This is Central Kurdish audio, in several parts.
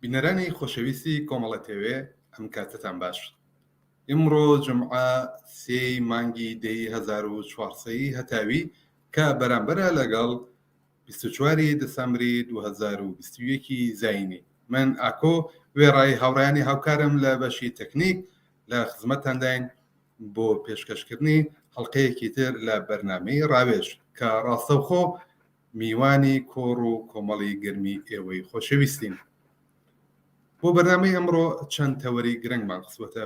بینەرانی خۆشەویستی کۆمەڵە تێوێ ئەم کاتەتان باش. ئیمڕۆ جومعە سێی مانگی دەی 1400 هەتاوی کە بەرامبەرە لەگەڵ 24 ی دسامبری 2021 ی زایینی. من ئاکۆ وێڕای هاوڕێیانی هاوکارم لە بەشی تەکنیک لە خزمەتتانداین بۆ پێشکەشکردنی هەڵقەیەکی تر لە بەرنامەی ڕاوێژ کە ڕاستەوخۆ میوانی کۆڕ و کۆمەڵی گەرمی ئێوەی خۆشەویستین. بۆ بەرنامەی ئەمڕۆ چەند تەوەری گرنگمان خستووەتە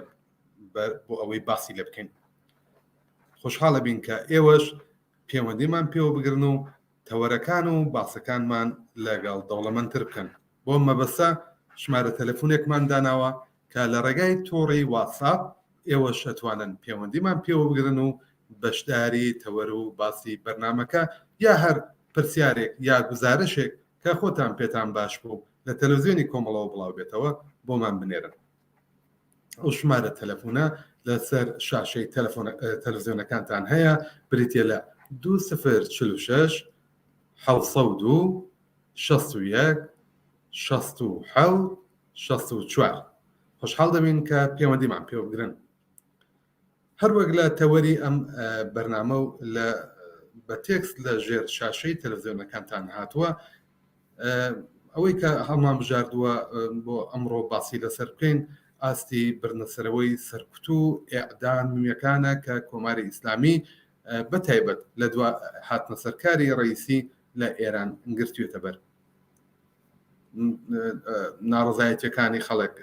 بەر بۆ ئەوەی باسی لێ بکەین. خۆشحاڵە بین کە ئێوەش پێوەندیمان پێوە بگرن و تەوەرەکان و باسەکانمان لەگەڵ دەوڵەمەندتر بکەن. بۆ ئەم مەبەستە ژمارە تەلەفونێکمان داناوە کە لە ڕێگای تۆڕی واتساپ ئێوەش ئەتوانن پێوەندیمان پێوە بگرن و بەشداری تەوەر و باسی بەرنامەکە یا هەر پرسیارێک یا گوزارشێک کە خۆتان پێتان باش بوو لە تەلەفزیۆنی کۆمەڵەوە بڵاو بێتەوە بۆمان بنێرن. ئەو ژمارە تەلەفونە لەسەر شاشەی تەلەفزیۆنەکانتان هەیە بریتە لە 2046 702 61 67 64 خۆشحاڵ دەبین کە پەیوەندیمان پێوە بگرن. هەروەک لە تەوەری ئەم بەرنامە و لە بە تێکست لە ژێر شاشەی تەلەفزیۆنەکانتان هاتووە ئەوەی کە هەڵمان بژاردووە بۆ ئەمڕۆ باسی لەسەر بکەین ئاستی بردنەسەرەوەی سەرکوت و ئێعدام نوێکانە کە کۆماری ئیسلامی بە تایبەت لە دوا هاتنە سەرکاری ڕئیسی لە ئێران گرتوێتە بەر. ناڕەزایەتیەکانی خەڵک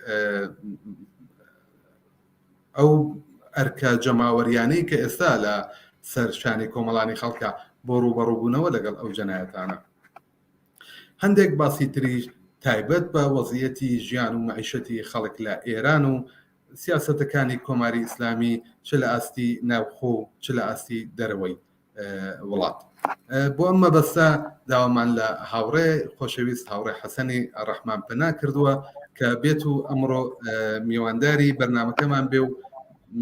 ئەو ئەرکە جەماوەریانەی کە ئێستا لە سەر شانی کۆمەڵانی خەڵکە بۆ ڕووبەڕووبوونەوە لەگەڵ ئەو جەنایەتانە. هەندێک باسی تریش تایبەت بە وەزیەتی ژیان و مەعیشەتی خەڵک لە ئێران و سیاسەتەکانی کۆماری ئیسلامی چ لە ئاستی ناوخۆ و چ لە ئاستی دەرەوەی وڵات. بۆ ئەم مەبەستە داوامان لە هاوڕێ خۆشەویست هاوڕێ حەسەنی ڕەحمان پەنا کردووە کە بێت و ئەمڕۆ میوانداری بەرنمەکەمان بێ و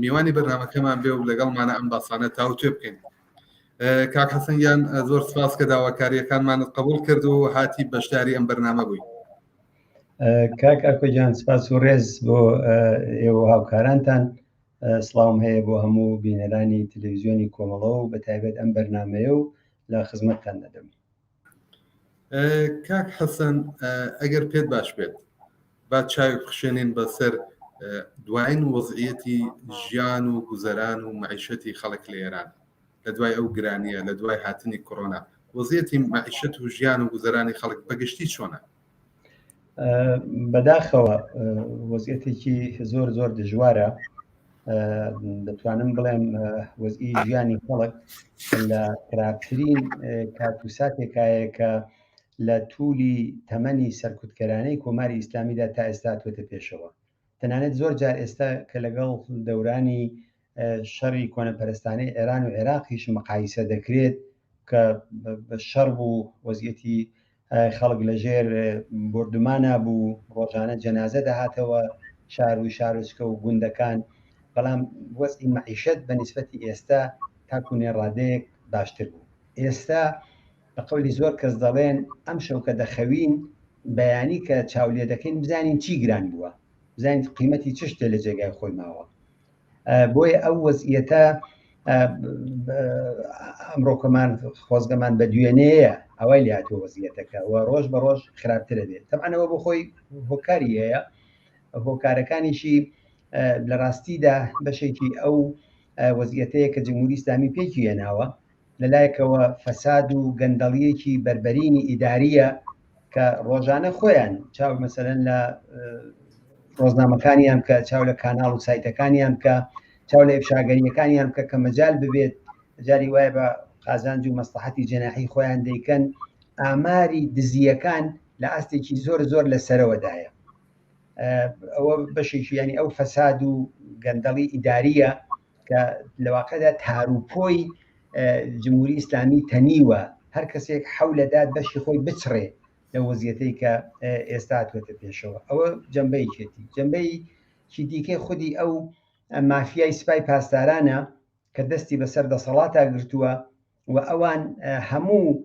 میوانی بەرنمەکەمان بێ و لەگەڵمانە ئەم باسانە تاوتوێ بکەین. کاک حەسەن گیان زۆر سپاس کە داواکاریەکانمانت قبول کرد و هاتی بەشداری ئەم بەرنامە بووی. کاک ئاکۆ گیان سپاس و ڕێز بۆ ئێوە هاوکارانتان سڵاوم هەیە بۆ هەموو بینەرانی تەلەڤیزیۆنی کۆمەڵە و بە تایبەت ئەم بەرنامەیە و لە خزمەتتان دەدەم. کاک حەسەن ئەگەر پێت باش بێت با چاوێک بخشێنین بەسەر دوایین وەزعیەتی ژیان و گوزەران و مەعیشەتی خەڵک لە ئێران لە دوای ئەو گرانیە لە دوای هاتنی کۆرۆنا وەزیەتی مەعیشەت و ژیان و گوزەرانی خەڵک بەگشتی چۆنە؟ بەداخەوە وەزیەتێکی زۆر زۆر دژوارە دەتوانم بڵێم وەزئی ژیانی خەڵک لە خراپترین کات و ساتێکایە کە لە تولی تەمەنی سەرکوتکەرانەی کۆماری ئیسلامیدا تا ئێستا توێتە پێشەوە تەنانەت زۆر جار ئێستا کە لەگەڵ دەورانی شەڕی کۆنەپەرستانەی ئێران و عێراقیش مقایسە دەکرێت کە بە شەڕ بوو وەزیەتی خەڵک لەژێر بۆردومانا بوو ڕۆژانە جەنازە دەهاتەوە شار و شارۆچکە و گوندەکان بەڵام وەزعی مەعیشەت بە نیسبەتی ئێستا تاکو نێڕادەیەک باشتر بوو ئێستا بە قەولی زۆر کەس دەڵێن ئەم شەو کە دەخەوین بەیانی کە چاو لێ دەکەین بزانین چی گران بووە بزانین قیمەتی چ شتێ لە جێگای خۆی ماوە بۆیە ئەو وەزیەتە ئەمڕۆکەمان خۆزگەمان بە دوێنێیە ئەوای لاتوە وەزیەتەکە و ڕۆژ بە ڕۆژ خراپترە بێت تەمانەوە بۆ خۆی هۆکاری هەیە هۆکارەکانیشی لە ڕاستیدا بەشێکی ئەو وەزیەتەیە کە جمهوری ئیسلامی پێکی هێناوە لەلایەکەوە فەساد و گەندەڵیەکی بەربەرینی ئیداریە کە ڕۆژانە خۆیان چاو مەسەلەن لە ڕۆژنامەکانیان بکە چاو لە کاناڵ و سایتەکانیان بکە چاو لە ئفشاگەریەکانیان بکە کە مەجال ببێت جاری وایە بە قازانج و مەسلحەتی جەناحی خۆیان دەیکەن ئاماری دزیەکان لە ئاستێکی زۆر زۆر لە سەرەوەدایە ئەوە بەشێکی ینی ئەو فەساد و گەندەڵی ئیداریە کە لە واقعدا تاروپۆی جمهوری ئیسلامی تەنیوە هەر کەسێک حەولەدات بەشی خۆی بچڕێ لە وەزیەتەی کە ئێستا هاتووەتە پێشەوە ئەوە جەمبەیەکێتی جەمبەی چی دیکەی خودی ئەو مافیای سپای پاسدارانە کە دەستی بەسەر دەسەڵاتا گرتووە و ئەوان هەموو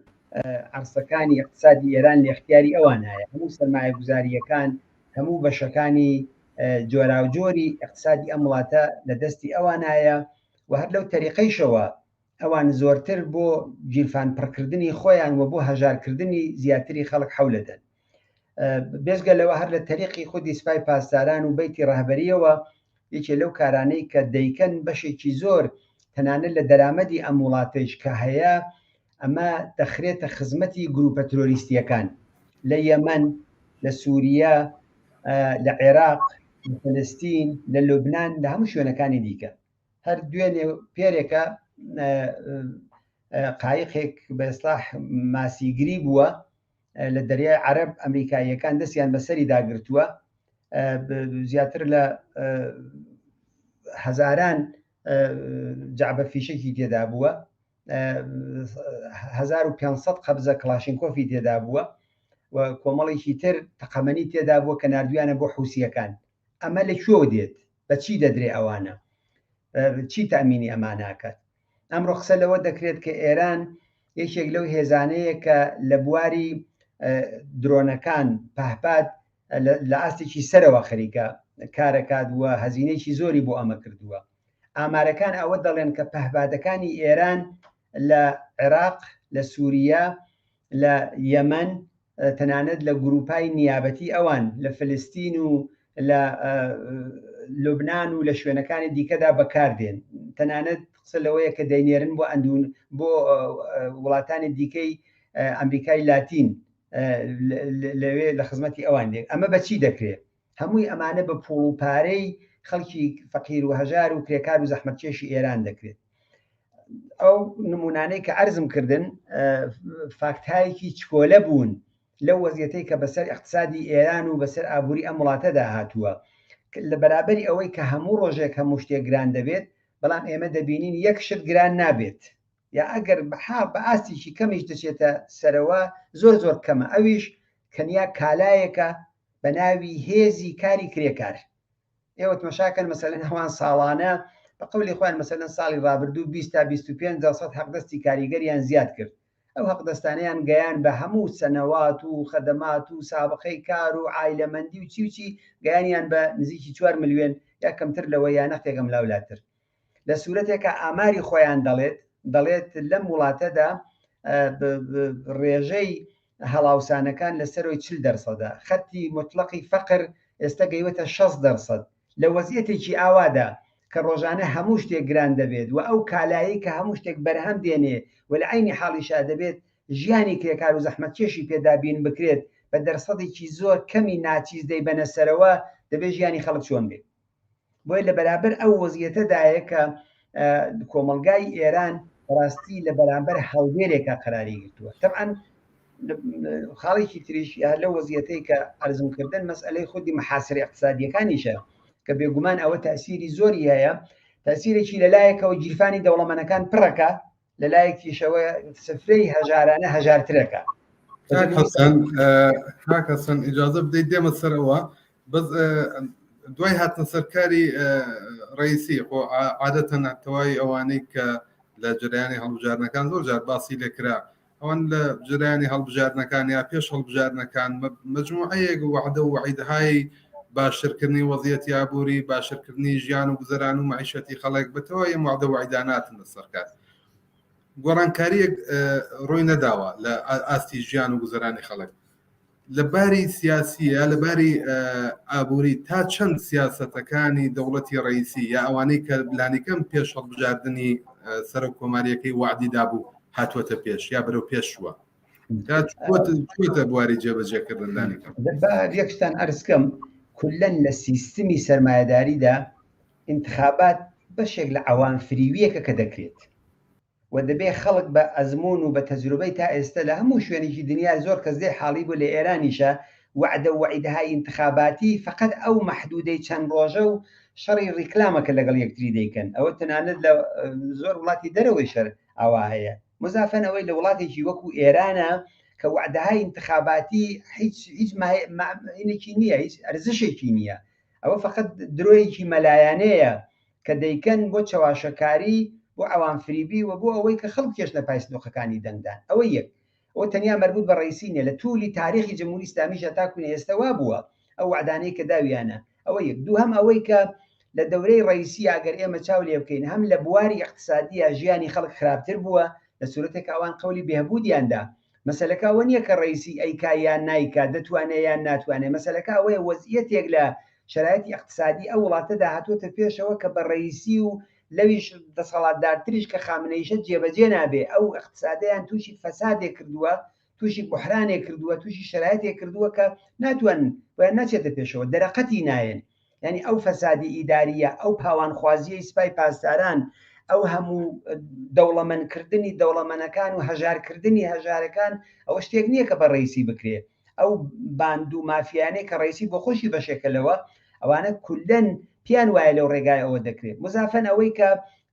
عەرسەکانی اقتصادی ئێران لە اختیاری ئەوان هەیە هەموو سەرمایەگوزاریەکان. هەموو بەشەکانی جۆراوجۆری ئیقتسادی ئەم وڵاتە لە دەستی ئەوانایە و هەر لەو تەریقەیشەوە ئەوان زۆرتر بۆ گیرفان پڕکردنی خۆیان و بۆ هەژارکردنی زیاتری خەڵک حەولەدەن. بێجگە لەوە هەر لە تەریقی خودی سپای پاسداران و بەیتی ڕەهبەریەوە یەکێ لەو کارانەی کە دەیکەن بەشێکی زۆر تەنانەت لە دەرامەدی ئەم وڵاتەیش کە هەیە ئەمە دەخرێتە خزمەتی گروپە ترۆریستیەکان لە یەمەن، لە سوریە، لە عێراق، لە فلستین، لە لوبنان، لە هەموو شوێنەکانی دیکە. هەر دوێنێ پێرێکە قایقێک بە ئیسلاح ماسیگری بووە لە دەریای عەرەب ئەمریکاییەکان دەستیان بەسەری داگرتووە زیاتر لە هەزاران جعبە فیشەکی تێدا بووە 1500 قەبزە کڵاشینکۆفی تێدا بووە و کۆمەڵێکی تر تەقەمەنی تێدا بووە کە نردویانە بۆ حوسیەکان ئەمە لە کوێوە دێت بە چی دەدرێ ئەوانە چی تامینی ئەماناکات ئەمڕۆ قسە لەوە دەکرێت کە ئێران یەکێک لەو هێزانەیە کە لە بواری درۆنەکان پەهپاد لە ئاستێکی سەرەوە خەریکە کارەکات و هەزینەیەکی زۆری بۆ ئەمە کردووە. ئامارەکان ئەوە دەڵێن کە پەهبادەکانی ئێران لە عێراق، لە سوریە، لە یەمەن، تەنانەت لە گروپای نیابەتی ئەوان لە فلستین و لە لوبناان و لە شوێنەکانی دیکەدا بەکاردێن تەنانەت قسە لەوەیە کە دەینێرن بۆ ئەندون بۆ وڵاتانی دیکەی ئەمریکای لاتین لەوێ لە خزمەتی ئەوان دێت ئەمە بەچی دەکرێت هەمووی ئەمانە بە پوڵ و پارەی خەڵکی فەقیر و هەژار و کرێکار و زەحمەتکێشی ئێران دەکرێت ئەو نمونانەی کە عەرزم کردن فاکتایەکی چکۆلە بوون لەو وەزیەتەی کە بەسەر اقتصادی ئێران و بەسەر ئابووری ئەم وڵاتەدا هاتووە لە بەرابەری ئەوەی کە هەموو ڕۆژێک هەموو شتێک گران دەبێت بەڵام ئێمە دەبینین یەک شت گران نابێت یا ئەگەر بەها بە ئاستێکی کەمیش دەچێتە سەرەوە زۆر زۆر کەمە ئەویش تەنیا کالایەکە بە ناوی هێزی کاری کرێکار ئێوە تمەشاکەن مەسەلەن ئەوان ساڵانە بە قەولی خۆیان مەسەلەن ساڵی ڕابردوو 20 تا 25 دەرسەد حەقدەستی کاریگەریان زیاد کرد ئەو حەقدەستانەیان گەیان بە هەموو سەنەوات و خەدەمات و سابقەی کار و عایلەمەندی و چی و چی گەیانیان بە نزیکی 4 ملیۆن یا کەمتر لەوە یا نەختێک ئەملاولاتر لە سوورەتێکە ئاماری خۆیان دەڵێت دەڵێت لەم وڵاتەدا ڕێژەی هەڵاوسانەکان لە سەرۆی 40 دەرسەدە خەتی مطلقی فەقر ئێستا گەیوەتە 60 دەرسەد لە وەزیەتێکی ئاوادا کە ڕۆژانە هەموو شتێک گران دەبێت و ئەو کالایی کە هەموو شتێک بەرهەم دێنێ و لە عینی حاڵیشا دەبێت ژیانی کرێکار و زەحمەتکێشی پێدابین بکرێت بە دەرسەدێکی زۆر کەمی ناچیز دەیبەنە سەرەوە دەبێت ژیانی خەڵک چۆن بێت بۆیە لە بەرابەر ئەو وەزیەتەدایە کە کۆمەڵگای ئێران ڕاستی لە بەرامبەر هەڵدێرێکە قەراری گرتووە تەبعەن خاڵێکی تریش یا لەو وەزیەتەی کە عەرزم کردن مەسئلەی خودی محاسر اقتصادیەکانیشە کە بێگومان ئەوە تەسیری زۆری هەیە تەسیرێکی لەلایەکەوە گیرفانی دەوڵەمەنەکان پڕەکە لەلایەکیشەوە سفرەی هەژارانە هەژارترەکە. کاک حەسەن کاک حەسەن ئیجازە بدەیت دێمە سەرەوە بەس دوای هاتنە سەرکاری ڕئیسی خۆ عادەتەن تەواوی ئەوانەی کە لە جریانی هەڵبژاردنەکان زۆر جار باسی لێکرا ئەوان لە جریانی هەڵبژاردنەکان یا پێش هەڵبژاردنەکان مجموعەیەک وعدە و وعیدهای باشترکردنی وەزیەتی ئابووری باشترکردنی ژیان و گوزەران و معیشەتی خەڵک بەتەوە ئەم وعدە و وعیداناتن لەسەر کار گۆڕانکاریەک ڕووی نەداوە لە ئاستی ژیان و گوزەرانی خەڵک لە باری سیاسی یا لە باری ئابووری تا چەند سیاسەتەکانی دەوڵەتی ڕئیسی یا ئەوانەی کە لانیکەم پێش هەڵبژاردنی سەرۆک کۆماریەکەی وعدی دابوو هاتووەتە پێش یا بەرەو پێش چووە تا چووەتە بواری جێبەجێکردن لانیکەم با یەکشتان ئەرزکەم کولەن لە سیستمی سەرمایەداریدا ئینتخابات بەشێک لە عەوام فریویەکە کە دەکرێت و دەبێ خەڵک بە ئەزموون و بە تەجروبەی تا ئێستە لە هەموو شوێنێکی دنیا زۆر کەس لێی حاڵی بوو لە ئێرانیشە وەعدە و وەعیدهای ئینتخاباتی فەقەت ئەو مەحدوودەی چەند ڕۆژە و شەڕی ڕیکلامە کە لەگەڵ یەکتری دەیکەن ئەوە تەنانەت لە زۆر وڵاتی دەرەوەی شەر ئاوا هەیە مزافەن ئەوەی لە وڵاتێکی وەکو ئێرانە کە وەعدەهای ئینتخاباتی هیچ هیچ ماینێکی نییە هیچ ئەرزشێکی نییە ئەوە فەقەت درۆیەکی مەلایانەیە کە دەیکەن بۆ چەواشەکاری، بۆ عەوامفریبی و بۆ ئەوەی کە خەڵک بکێشنە پای سندوقەکانی دەنگدان. ئەوە یەک. ئەوە تەنیا مەربوت بە ڕەئیسی نیە، لە تولی تاریخی جمهوری ئیسلامیشدا تاکوو ئێستە وا بووە. ئەو وەعدانەی کە داویانە ئەوە یەک دووهەم ئەوەی کە لە دەورەی ڕەئیسی ئەگەر ئێمە چاو لێ بکەین هەم لە بواری ئیقتسادییا ژیانی خەڵک خراپتر بووە لە سورەتێک کە ئەوان قەولی بێهبوودیان دا مەسەلەکە ئەوە نییە کە ڕەئیسی ئەیکا یان نایکا دەتوانێ یان ناتوانێ مەسەلەکە ئەوەیە وەزعیەتێک لە شەرایتی ئیقتسادی ئەو وڵاتەدا هاتووەتە پێشەوە کە بە ڕەئیسی و لەویش دەسەڵاتدارتریش کە خامنەییشە جێبەجێ نابێ ئەو ئیقتسادەیان تووشی فەسادێک کردووە تووشی بوحرانێک کردووە تووشی شەرایتێک کردووە کە ناتوان بۆیان ناچێتە پێشەوە دەرەقەتی نایەن یعنی ئەو فەسادی ئیداریە ئەو پاوانخوازیەی سپای پاسداران ئەو هەموو دەوڵەمەندکردنی دەوڵەمەنەکان و هەژارکردنی هەژارەکان ئەوە شتێک نییە کە بە ڕیسی بکرێ ئەو باند و مافیانەی کە ڕیسی بۆ خۆشی بەشێکە لەوە ئەوانە کولەن پیان وایە لەو ڕێگای ئەوە دەکرێت مزافەن ئەوەی کە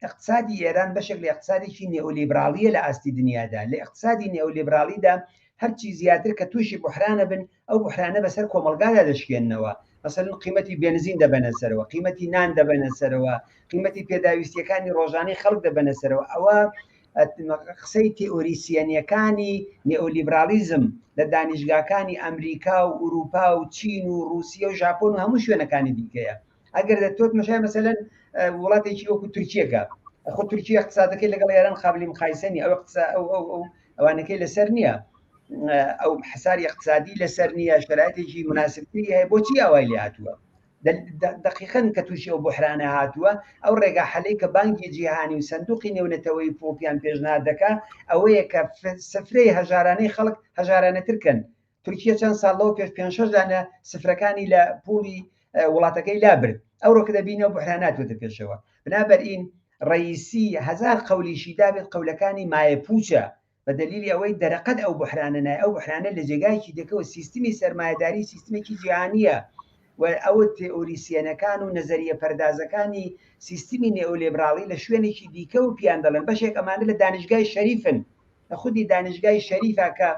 اقتصادی ئێران بەشێک لە اقتصادێکی نئۆلیبراڵیە لە ئاستی دنیادا لە اقتصادی نئۆلیبراڵیدا هەرچی زیاتر کە تووشی بحرانە بن ئەو بحرانە بەسەر کۆمەڵگادا دەشکێننەوە مەسەلەن قیمەتی بێنزین دەبەنە سەرەوە قیمەتی نان دەبەنە سەرەوە قیمەتی پێداویستیەکانی ڕۆژانەی خەڵک دەبەنە سەرەوە ئەوە قسەی تئۆریسیەنیەکانی نئۆلیبرالیزم لە دانیشگاکانی ئەمریکا و ئوروپا و چین و رووسیا و ژاپۆن و هەموو شوێنەکانی دیکەیە ئەگەر دەتۆت مەشای مەسەلەن وڵاتێکی وەکو تورکیەکە خۆ تورکیە اقتصادەکەی لەگەڵ ئێران قابلی مقایسە نیە ئەو ئەو ئەو ئەو ئەوانەکەی لەسەر نییە ئەو حساری اقتصادی لەسەر نییە شرایطێکی مناسبتری هەیە بۆچی ئاوای لێ هاتووە دقیقا کە تووشی ئەو بحرانە هاتووە ئەو ڕێگا حەلەی کە بانکی جیهانی و سندوقی نێونەتەوەی پوڵپیان پێشنهاد دەکا ئەوەیە کە سفرەی هەژارانەی خەڵک هەژارانەتر کەن تورکیە چەند ساڵ لەوە پێش پێنج شەش دانە سفرەکانی لە پوڵی وڵاتەکەی لابرد ئەوڕۆ کە دەبینەوە بحران هاتووەتە پێشەوە بنابەرئین ڕەئیسی هەزار قەولیشی دابێت قەولەکانی مایە پوچە بە دەلیلی ئەوەی دەرەقەت ئەو بحرانە نای ئەو بحرانە لە جێگایەکی دێکەوە سیستمی سەرمایەداری سیستمێکی جیهانیە و ئەو تئۆریسیەنەکان و نەزەریە پەردازەکانی سیستمی نئۆلیبراڵی لە شوێنێکی دیکە و پیان دەڵێن بەشێک ئەمانە لە دانیشگای شەریفن لە خودی دانیشگای شەریفە کە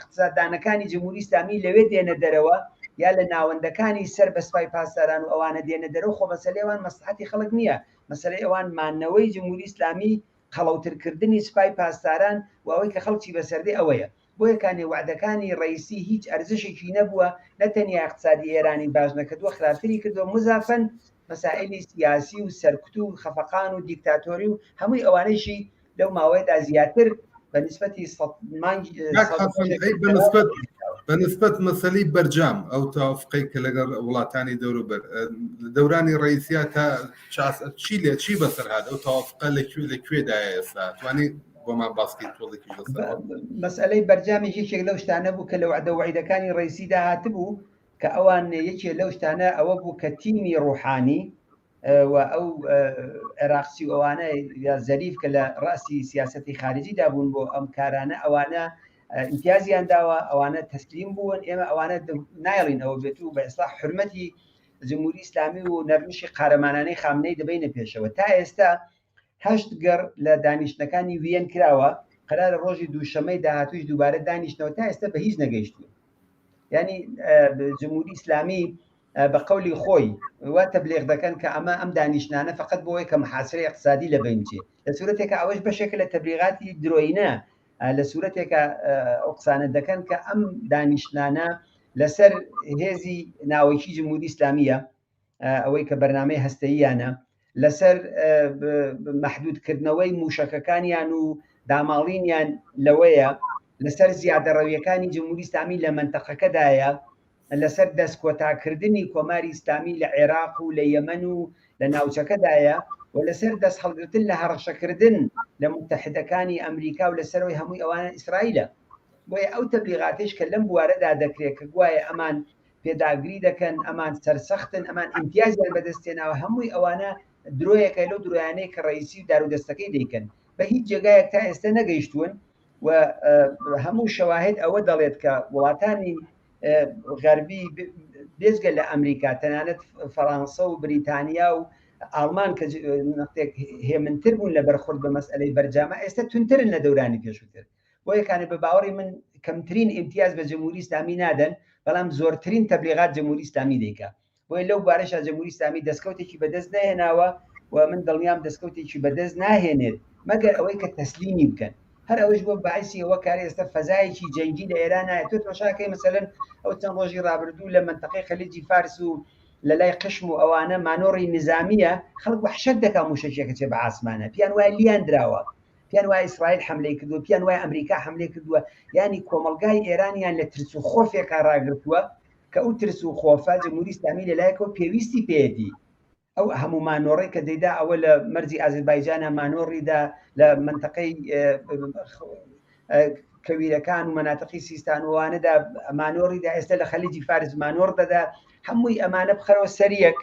اقتصاددانەکانی جمهوری ئیسلامی لەوێ دێنە دەرەوە یا لە ناوەندەکانی سەر بە سپای پاسداران و ئەوانە دێنە دەرەوە خۆ مەسەلەی ئەوان مەسلحەتی خەڵک نییە مەسەلەی ئەوان مانەوەی جمهوری ئیسلامی قەڵەوترکردنی سپای پاسداران و ئەوەی کە خەڵکی بەسەردێ ئەوەیە بۆیە کانێ وەعدەکانی ڕەیسی هیچ ئەرزشێکی نەبووە نە تەنیا اقتصادی ئێرانی باش نەکردووە خراپتری کردووە مزافەن مەسائلی سیاسی و سەرکوت و خەفەقان و دیکتاتۆری و هەمووی ئەوانەیشی لەو ماوەیەدا زیاتر بە نسبەتی مانگی بە نسبەت مەسەلەی بەرجام ئەو تەوافقەی کە لەگەڵ وڵاتانی دەوروبەر دەورانی ڕئیسیا تا چی لێ چی بەسەر هات ئەو تەوافقە لە کوێ لە کوێدایە ئێستا توانی بۆمان باسکی تۆڵێکی مەسئلەی بەرجامیش یەکێک لەو شتانە بوو کە لە وعدە وعیدەکانی ڕئیسیدا هاتبوو کە ئەوان یەکێ لەو شتانە ئەوە بوو کە تیمی ڕوحانی و ئەو عێراقچی و ئەوانە یا زەریف کە لە ڕاستی سیاستی خارجیدا بوون بۆ ئەم کارانە ئەوانە ئیمتیازیان داوە ئەوانە تەسلیم بوون ئێمە ئەوانە نایڵین ئەوە بێت و بە ئێستا حرمەتی جمهوری ئیسلامی و نەرمشی قارەمانانەی خامنەی دەبینە پێشەوە تا ئێستا هەشت گەڕ لە دانیشتنەکانی ویەن کراوە قەرارە ڕۆژی دووشەمەی داهاتووش دووبارە دانیشتنەوە تا ئێستا بە هیچ نەگەیشتوون ینی جمهوری ئیسلامی بە قەولی خۆی وا تەبلیغ دەکەن کە ئەمە ئەم دانیشتنانە فقط بۆ ئەوەی کە محاسرەی اقتصادی لە بین بچێ لە سورەتێکە ئەوەش بەشێکە لە تەبلیغاتی درۆینە لە سورەتێکە ئەو قسانە دەکەن کە ئەم دانیشتنانە لەسەر هێزی ناوەکی جمهوری ئیسلامیە ئەوەی کە بەرنامەی هەستەییانە لەسەر مەحدودکردنەوەی موشەکەکانیان و داماڵینیان لەوەیە لەسەر زیادەڕەویەکانی جمهوری ئیسلامی لە مەنتەقەکەدایە لەسەر دەستکۆتاکردنی کۆماری ئیسلامی لە عێراق و لە یەمەن و لە ناوچەکەدایە و لەسەر دەست هەڵگرتن لە هەڕەشەکردن لە متحدەکانی ئەمریکا و لەسەرەوەی هەمووی ئەوانە ئیسرائیلە بۆیە ئەو تەبلیغاتیش کە لەم بوارەدا دەکرێت کە گوایە ئەمان پێداگری دەکەن ئەمان سەرسەختن ئەمان ئیمتیازیان بەدەستێناوە هەمووی ئەوانە درۆیەکە لەو درۆیانەی کە ڕئیسی و دارودەستەکەی دەیکەن بە هیچ جێگایەک تا ئێستا نەگەیشتوون و هەموو شەواهد ئەوە دەڵێت کە وڵاتانی غەربی بێجگە لە ئەمریکا تەنانەت فەڕانسە و بریتانیا و ئاڵمان کە نەختێک هێمنتر بوون لە بەرخورد بە مەسئلەی بەرجامە ئێستا تونترن لە دەورانی پێشووتر بۆ یەکانێ بە باوەڕی من کەمترین ئیمتیاز بە جمهوری ئیسلامی نادەن بەڵام زۆرترین تەبلیغات جمهوری ئیسلامی دەیکا بۆیە لەو بارەشا جمهوری ئیسلامی دەستکەوتێکی بەدەست نەهێناوە و من دڵنیام دەستکەوتێکی بەدەست ناهێنێت مەگەر ئەوەی کە تەسلیمی بکەن. هەر ئەوەش بۆ باعسی ئەوە کار ئێستا فەزایەکی جەنگی لە ئێران هەیە تۆ تۆشاکەی مەسەلەن ئەو چەند ڕۆژی ڕابردوو لە مەنتەقەی خەلیجی فارس و لە لای قشم و ئەوانە مانۆڕی نزامیە خەڵک وەحشەت دەکا موشەکێکە چێ بە ئاسمانە پیان وایە لیان دراوە پیان وایە ئیسرائیل حملەی کردووە پیان وایە ئەمریکا حملەی کردووە ینی کۆمەڵگای ئێرانیان لە ترس و خۆفێکا ڕاگرتووە کە ئەو ترس و خۆفە جمهوری ئیسلامی لەلایەکەوە پێویستی پێیەتی ئەو هەموو مانۆڕەی کە دەیدا ئەوە لە مەرزی ئازربایجانە مانۆڕی دا لە منتەقەی کەویرەکان و مەناتقی سیستان و ئەوانەدا مانۆڕی دا ئێستا لە خەلیجی فارس مانۆڕ دەدا هەمووی ئەمانە بخەرەوە سەریەک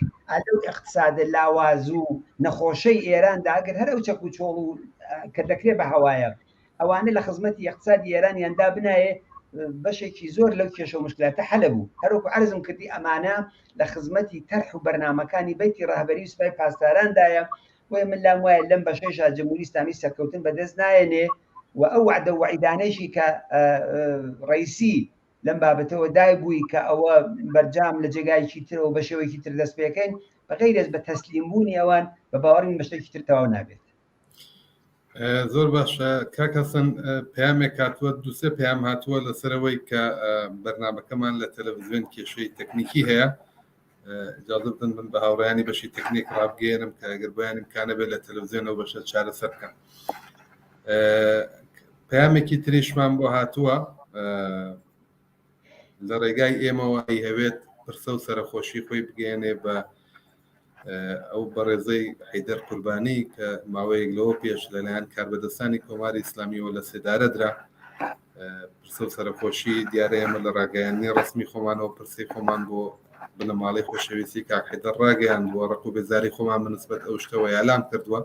لەو اقتصادە لاواز و نەخۆشەی ئێراندا ئەگەر هەر ئەو چەک و چۆڵ و کە دەکرێت بە هەوایە ئەوانە لە خزمەتی اقتصادی ئێرانیان دابنایە بەشێکی زۆر لەو کێشە و مشکلاتە حەلە بوو هەروەکو عەرزم کردی ئەمانە لە خزمەتی تەرح و بەرنامەکانی بەیتی ڕەهبەری و سپای پاسداراندایە بۆیە من لام وایە لەم بەشەیشا جمهوری ئیسلامی سەرکەوتن بەدەست نایەنێ و ئەو وعدە و وەعیدانەیشی کە ڕەیسی لەم بابەتەوە دایبووی کە ئەوە بەرجام لە جێگایەکی ترەوە بە شێوەیەکی تر دەست پێکەین بەغەیرەز بە تەسلیم بوونی ئەوان بە باوەڕی من بە شتێکی تر تەواو نابێت. زۆر باشە کاک حەسەن پەیامێک هاتووە دوسێ پەیام هاتووە لەسەرەوەی کە بەرنمەکەمان لە تەلەڤزیۆن کێشەی تەکنیکی هەیە اجازە بدەن من بە هاوڕیانی بەشی تەکنیک ڕابگەێنم کە ئەگەر بۆیان امکانە بێت لە تەلەڤزیۆنەوە بەشە چارەسەر بکەن پەیامێکی تریشمان بۆ هاتووە لە ڕێگای ئێمەوە ئەیهەوێت پرسە و سەرەخۆشی خۆی بگەیەنێ بە ئەو بەڕێزەی حەیدەر قوربانی کە ماوەیەک لەوە پێش لەلایەن کاربەدەستانی کۆماری ئیسلامیەوە لە سێدارە درا. پرسە و سەرەخۆشی دیارە ئێمە لە ڕاگەیاندنی ڕسمی خۆمانەوە پرسی خۆمان بۆ بنەماڵەی خۆشەویستی کاک حەیدەر ڕاگەیاندووە، ڕق و بێزاری خۆمان بەنسبەت ئەو شتەوە یالام کردووە.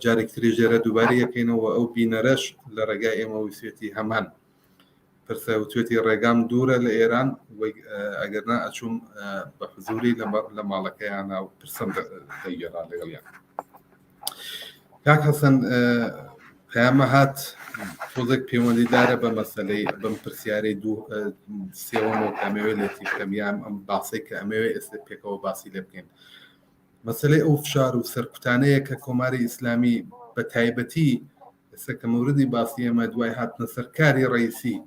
جارێک تریش لێرە دووبارە یەکەینەوە ئەو بینەرەش لە ڕێگای ئێمە ویسێتی هەمان پرسە وتوێتی ڕێگام دوورە لە ئێران ئەگەر نا ئەچوم بە حزوری لە ماڵەکەیانە و پرسم دەگێڕا لەگەڵیان. کاک حەسەن پەیامە هات تۆزێک پەیوەندیدارە بە مەسلەی بەم پرسیارەی دوو سێوەمەوە کە ئەمەوێ لێتی بکەم یان ئەم باسەی کە ئەمەوێ ئێستا پێکەوە باسی لێ بکەین مەسلەی ئەو فشار و سەرکوتانەیە کە کۆماری ئیسلامی بە تایبەتی ئێستا کە مەوردی باسی ئێمە دوای هاتنە سەر کاری ڕئیسی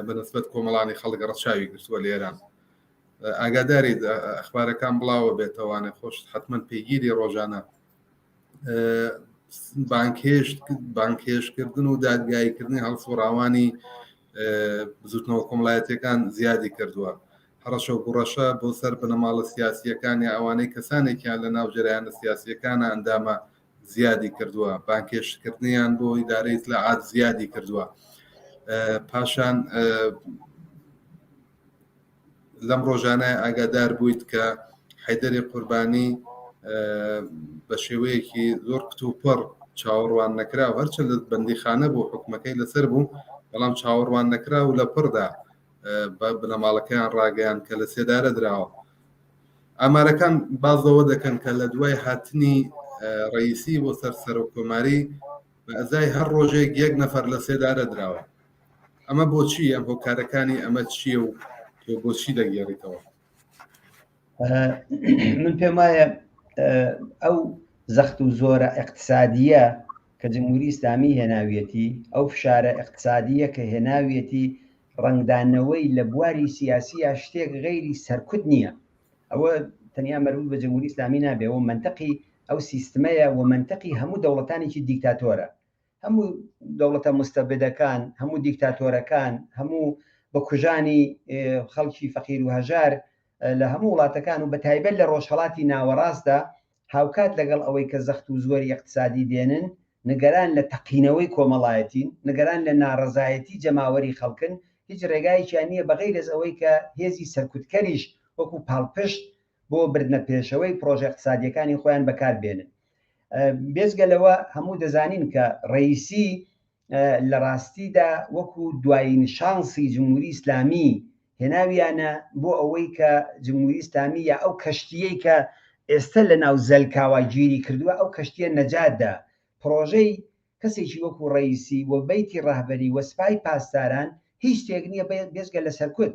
بە نسبەت کۆمەڵانی خەڵک ڕەچاوی گرتووە لە ئێران ئاگاداری ئەخبارەکان بڵاوە بێتەوانێ خۆش حتمما پێگیری ڕۆژانە بانکهێشت بانکهێشتکردن و دادگاییکردنی هەڵسوڕاوانی بزوتنەوە کۆمەڵایەتیەکان زیادی کردووە هەڕەشە و گوڕەشە بۆ سەر بنەماڵە سیاسیەکان یا ئەوانەی کەسانێکیان لە ناو جەرەیانە سیاسیەکانە ئەندامە زیادی کردووە بانکێشتکردنیان بۆ ئیدارەی ئیتلاعات زیادی کردووە پاشان لەم ڕۆژانە ئاگادار بوویت کە حەیدەری قوربانی بە شێوەیەکی زۆر کتوپڕ چاوەڕوان نەکراو هەرچەند لە بەندیخانە بوو حکومەکەی لەسەر بوو بەڵام چاوەڕوان نەکراو لە پڕدا بە بنەماڵەکەیان ڕاگەیان کە لە سێدارە دراوە. ئامارەکان باس لەوە دەکەن کە لە دوای هاتنی ڕەئیسی بۆ سەر سەرۆککۆماری بە ئەزای هەر ڕۆژێک یەک نەفەر لە سێدارە دراوە. ئەمە بۆچی ئەم هۆکارەکانی ئەمە چییە و تۆ بۆچی دەگێڕیتەوە؟ من پێم وایە ئەو زەخت و زۆرە ئیقتسادیە کە جمهوری ئیسلامی هێناویەتی، ئەو فشارە ئیقتسادیە کە هێناویەتی ڕەنگدانەوەی لە بواری سیاسییا شتێک غەیری سەرکوت نییە. ئەوە تەنیا مەربوت بە جمهوری ئیسلامی نابێ، ئەوە مەنتقی ئەو سیستمەیە و مەنتقی هەموو دەوڵەتانێکی دیکتاتۆرە. هەموو دەوڵەتە مستەبدەکان، هەموو دیکتاتۆرەکان، هەموو بکوژانی خەڵکی فەقیر و هەژار لە هەموو وڵاتەکان و بەتایبەت لە ڕۆژهەڵاتی ناوەڕاستدا هاوکات لەگەڵ ئەوەی کە زەخت و زۆری ئیقتسادی دێنن، نگەران لە تەقینەوەی کۆمەڵایەتین، نگەران لە ناڕەزایەتی جەماوەری خەڵکن، هیچ ڕێگایەکیان نییە بەغەیرەز ئەوەی کە هێزی سەرکوتکەریش وەکوو پاڵپشت بۆ بردنە پێشەوەی پڕۆژە ئیقتسادییەکانی خۆیان بەکار بێنن. بێجگە لەوە هەموو دەزانین کە ڕەیسی لە ڕاستیدا وەکوو دوایین شانسی جمهوری ئیسلامی هێناویانە بۆ ئەوەی کە جمهوری ئیسلامی یا ئەو کەشتییەی کە ئێستە لە ناو زەلکاوە گیری کردووە ئەو کەشتییە نەجات دا. پڕۆژەی کەسێکی وەکوو ڕەیسی و بەیتی ڕەهبەری و سپای پاسداران هیچ شتێک نییە بێجگە لە سەرکوت.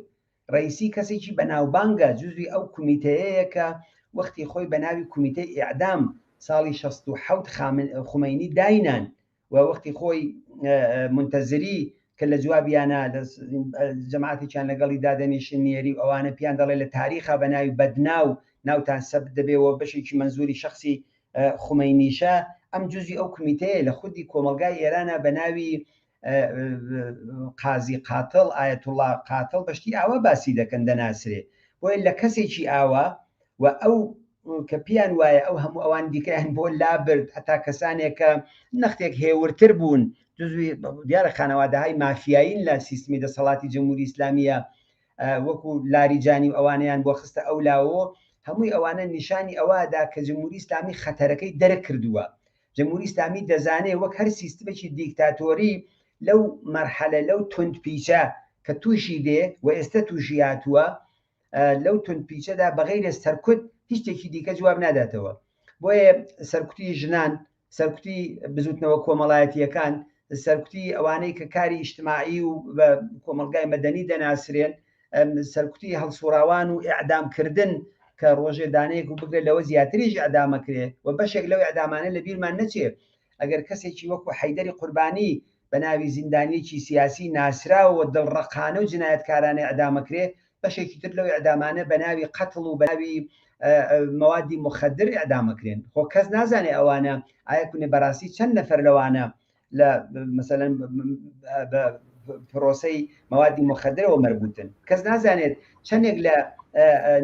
ڕەئیسی کەسێکی بەناوبانگە، جوزوی ئەو کومیتەیەیە کە وەختی خۆی بە ناوی کومیتەی ئیعدام ساڵی 67 خومەینی داینان و وەختی خۆی مونتەزری کە لە جوابیانە جەماعەتێکیان لەگەڵی دادەنیشن نیێری و ئەوانە پیان دەڵێ لە تاریخا بە ناوی بەدناو ناوتان سەبت دەبێەوە بەشێکی مەنزوری شخصی خومەینیشە ئەم جزی ئەو کمیتەیە لە خودی کۆمەڵگای ئێرانە بە ناوی قازی قاتڵ ئایەتوڵا قاتڵ بەشتی ئاوا باسی دەکەن دەناسرێ بۆیە لە کەسێکی ئاوا و ئەو کە پێیان وایە ئەو هەموو ئەوان دیکەیان بۆ لابرد هەتا کەسانێک کە نەختێک هێورتر بوون جزوی دیارە خانەوادەهای مافیایین لە سیستمی دەسەڵاتی جمهوری ئیسلامیە وەکو لاریجانی و ئەوانەیان بۆ خستە ئەو لاوە هەمووی ئەوانە نیشانی ئەوەدا کە جمهوری ئیسلامی خەتەرەکەی دەرک کردووە جمهوری ئیسلامی دەزانێ وەک هەر سیستمێکی دیکتاتۆری لەو مەرحەلە لەو توند پیچە کە تووشی دێ و ئێستا تووشی هاتووە لەو توند پیچەدا بەغەیرە سەرکوت هیچ شتێکی دیکە جواب ناداتەوە بۆیە سەرکوتی ژنان سەرکوتی بزوتنەوە کۆمەڵایەتیەکان سەرکوتی ئەوانەی کە کاری ئیجتماعی و بە کۆمەڵگای مەدەنی دەناسرێن سەرکوتی هەڵسوڕاوان و ئیعدامکردن کە ڕۆژێ دانەیەک و بگرە لەوە زیاتریش ئیعدامەکرێ و بەشێک لەو ئیعدامانە لە بیرمان نەچێ ئەگەر کەسێکی وەکو حەیدەری قوربانی بە ناوی زیندانیەکی سیاسی ناسراوەوە دڵڕەقانە و جنایەتکارانە ئیعدامەکرێ بەشێکی تر لەو ئیعدامانە بە ناوی قەتڵ و بە ناوی مەوادی مخدر ئیعدامەکرێن خۆ کەس نازانێ ئەوانە ئایا کونێ بەڕاستی چەند نەفەر لەوانە لە مەسەلەن بە پرۆسەی مەوادی مخدرەوە مەربوتن کەس نازانێت چەندێک لە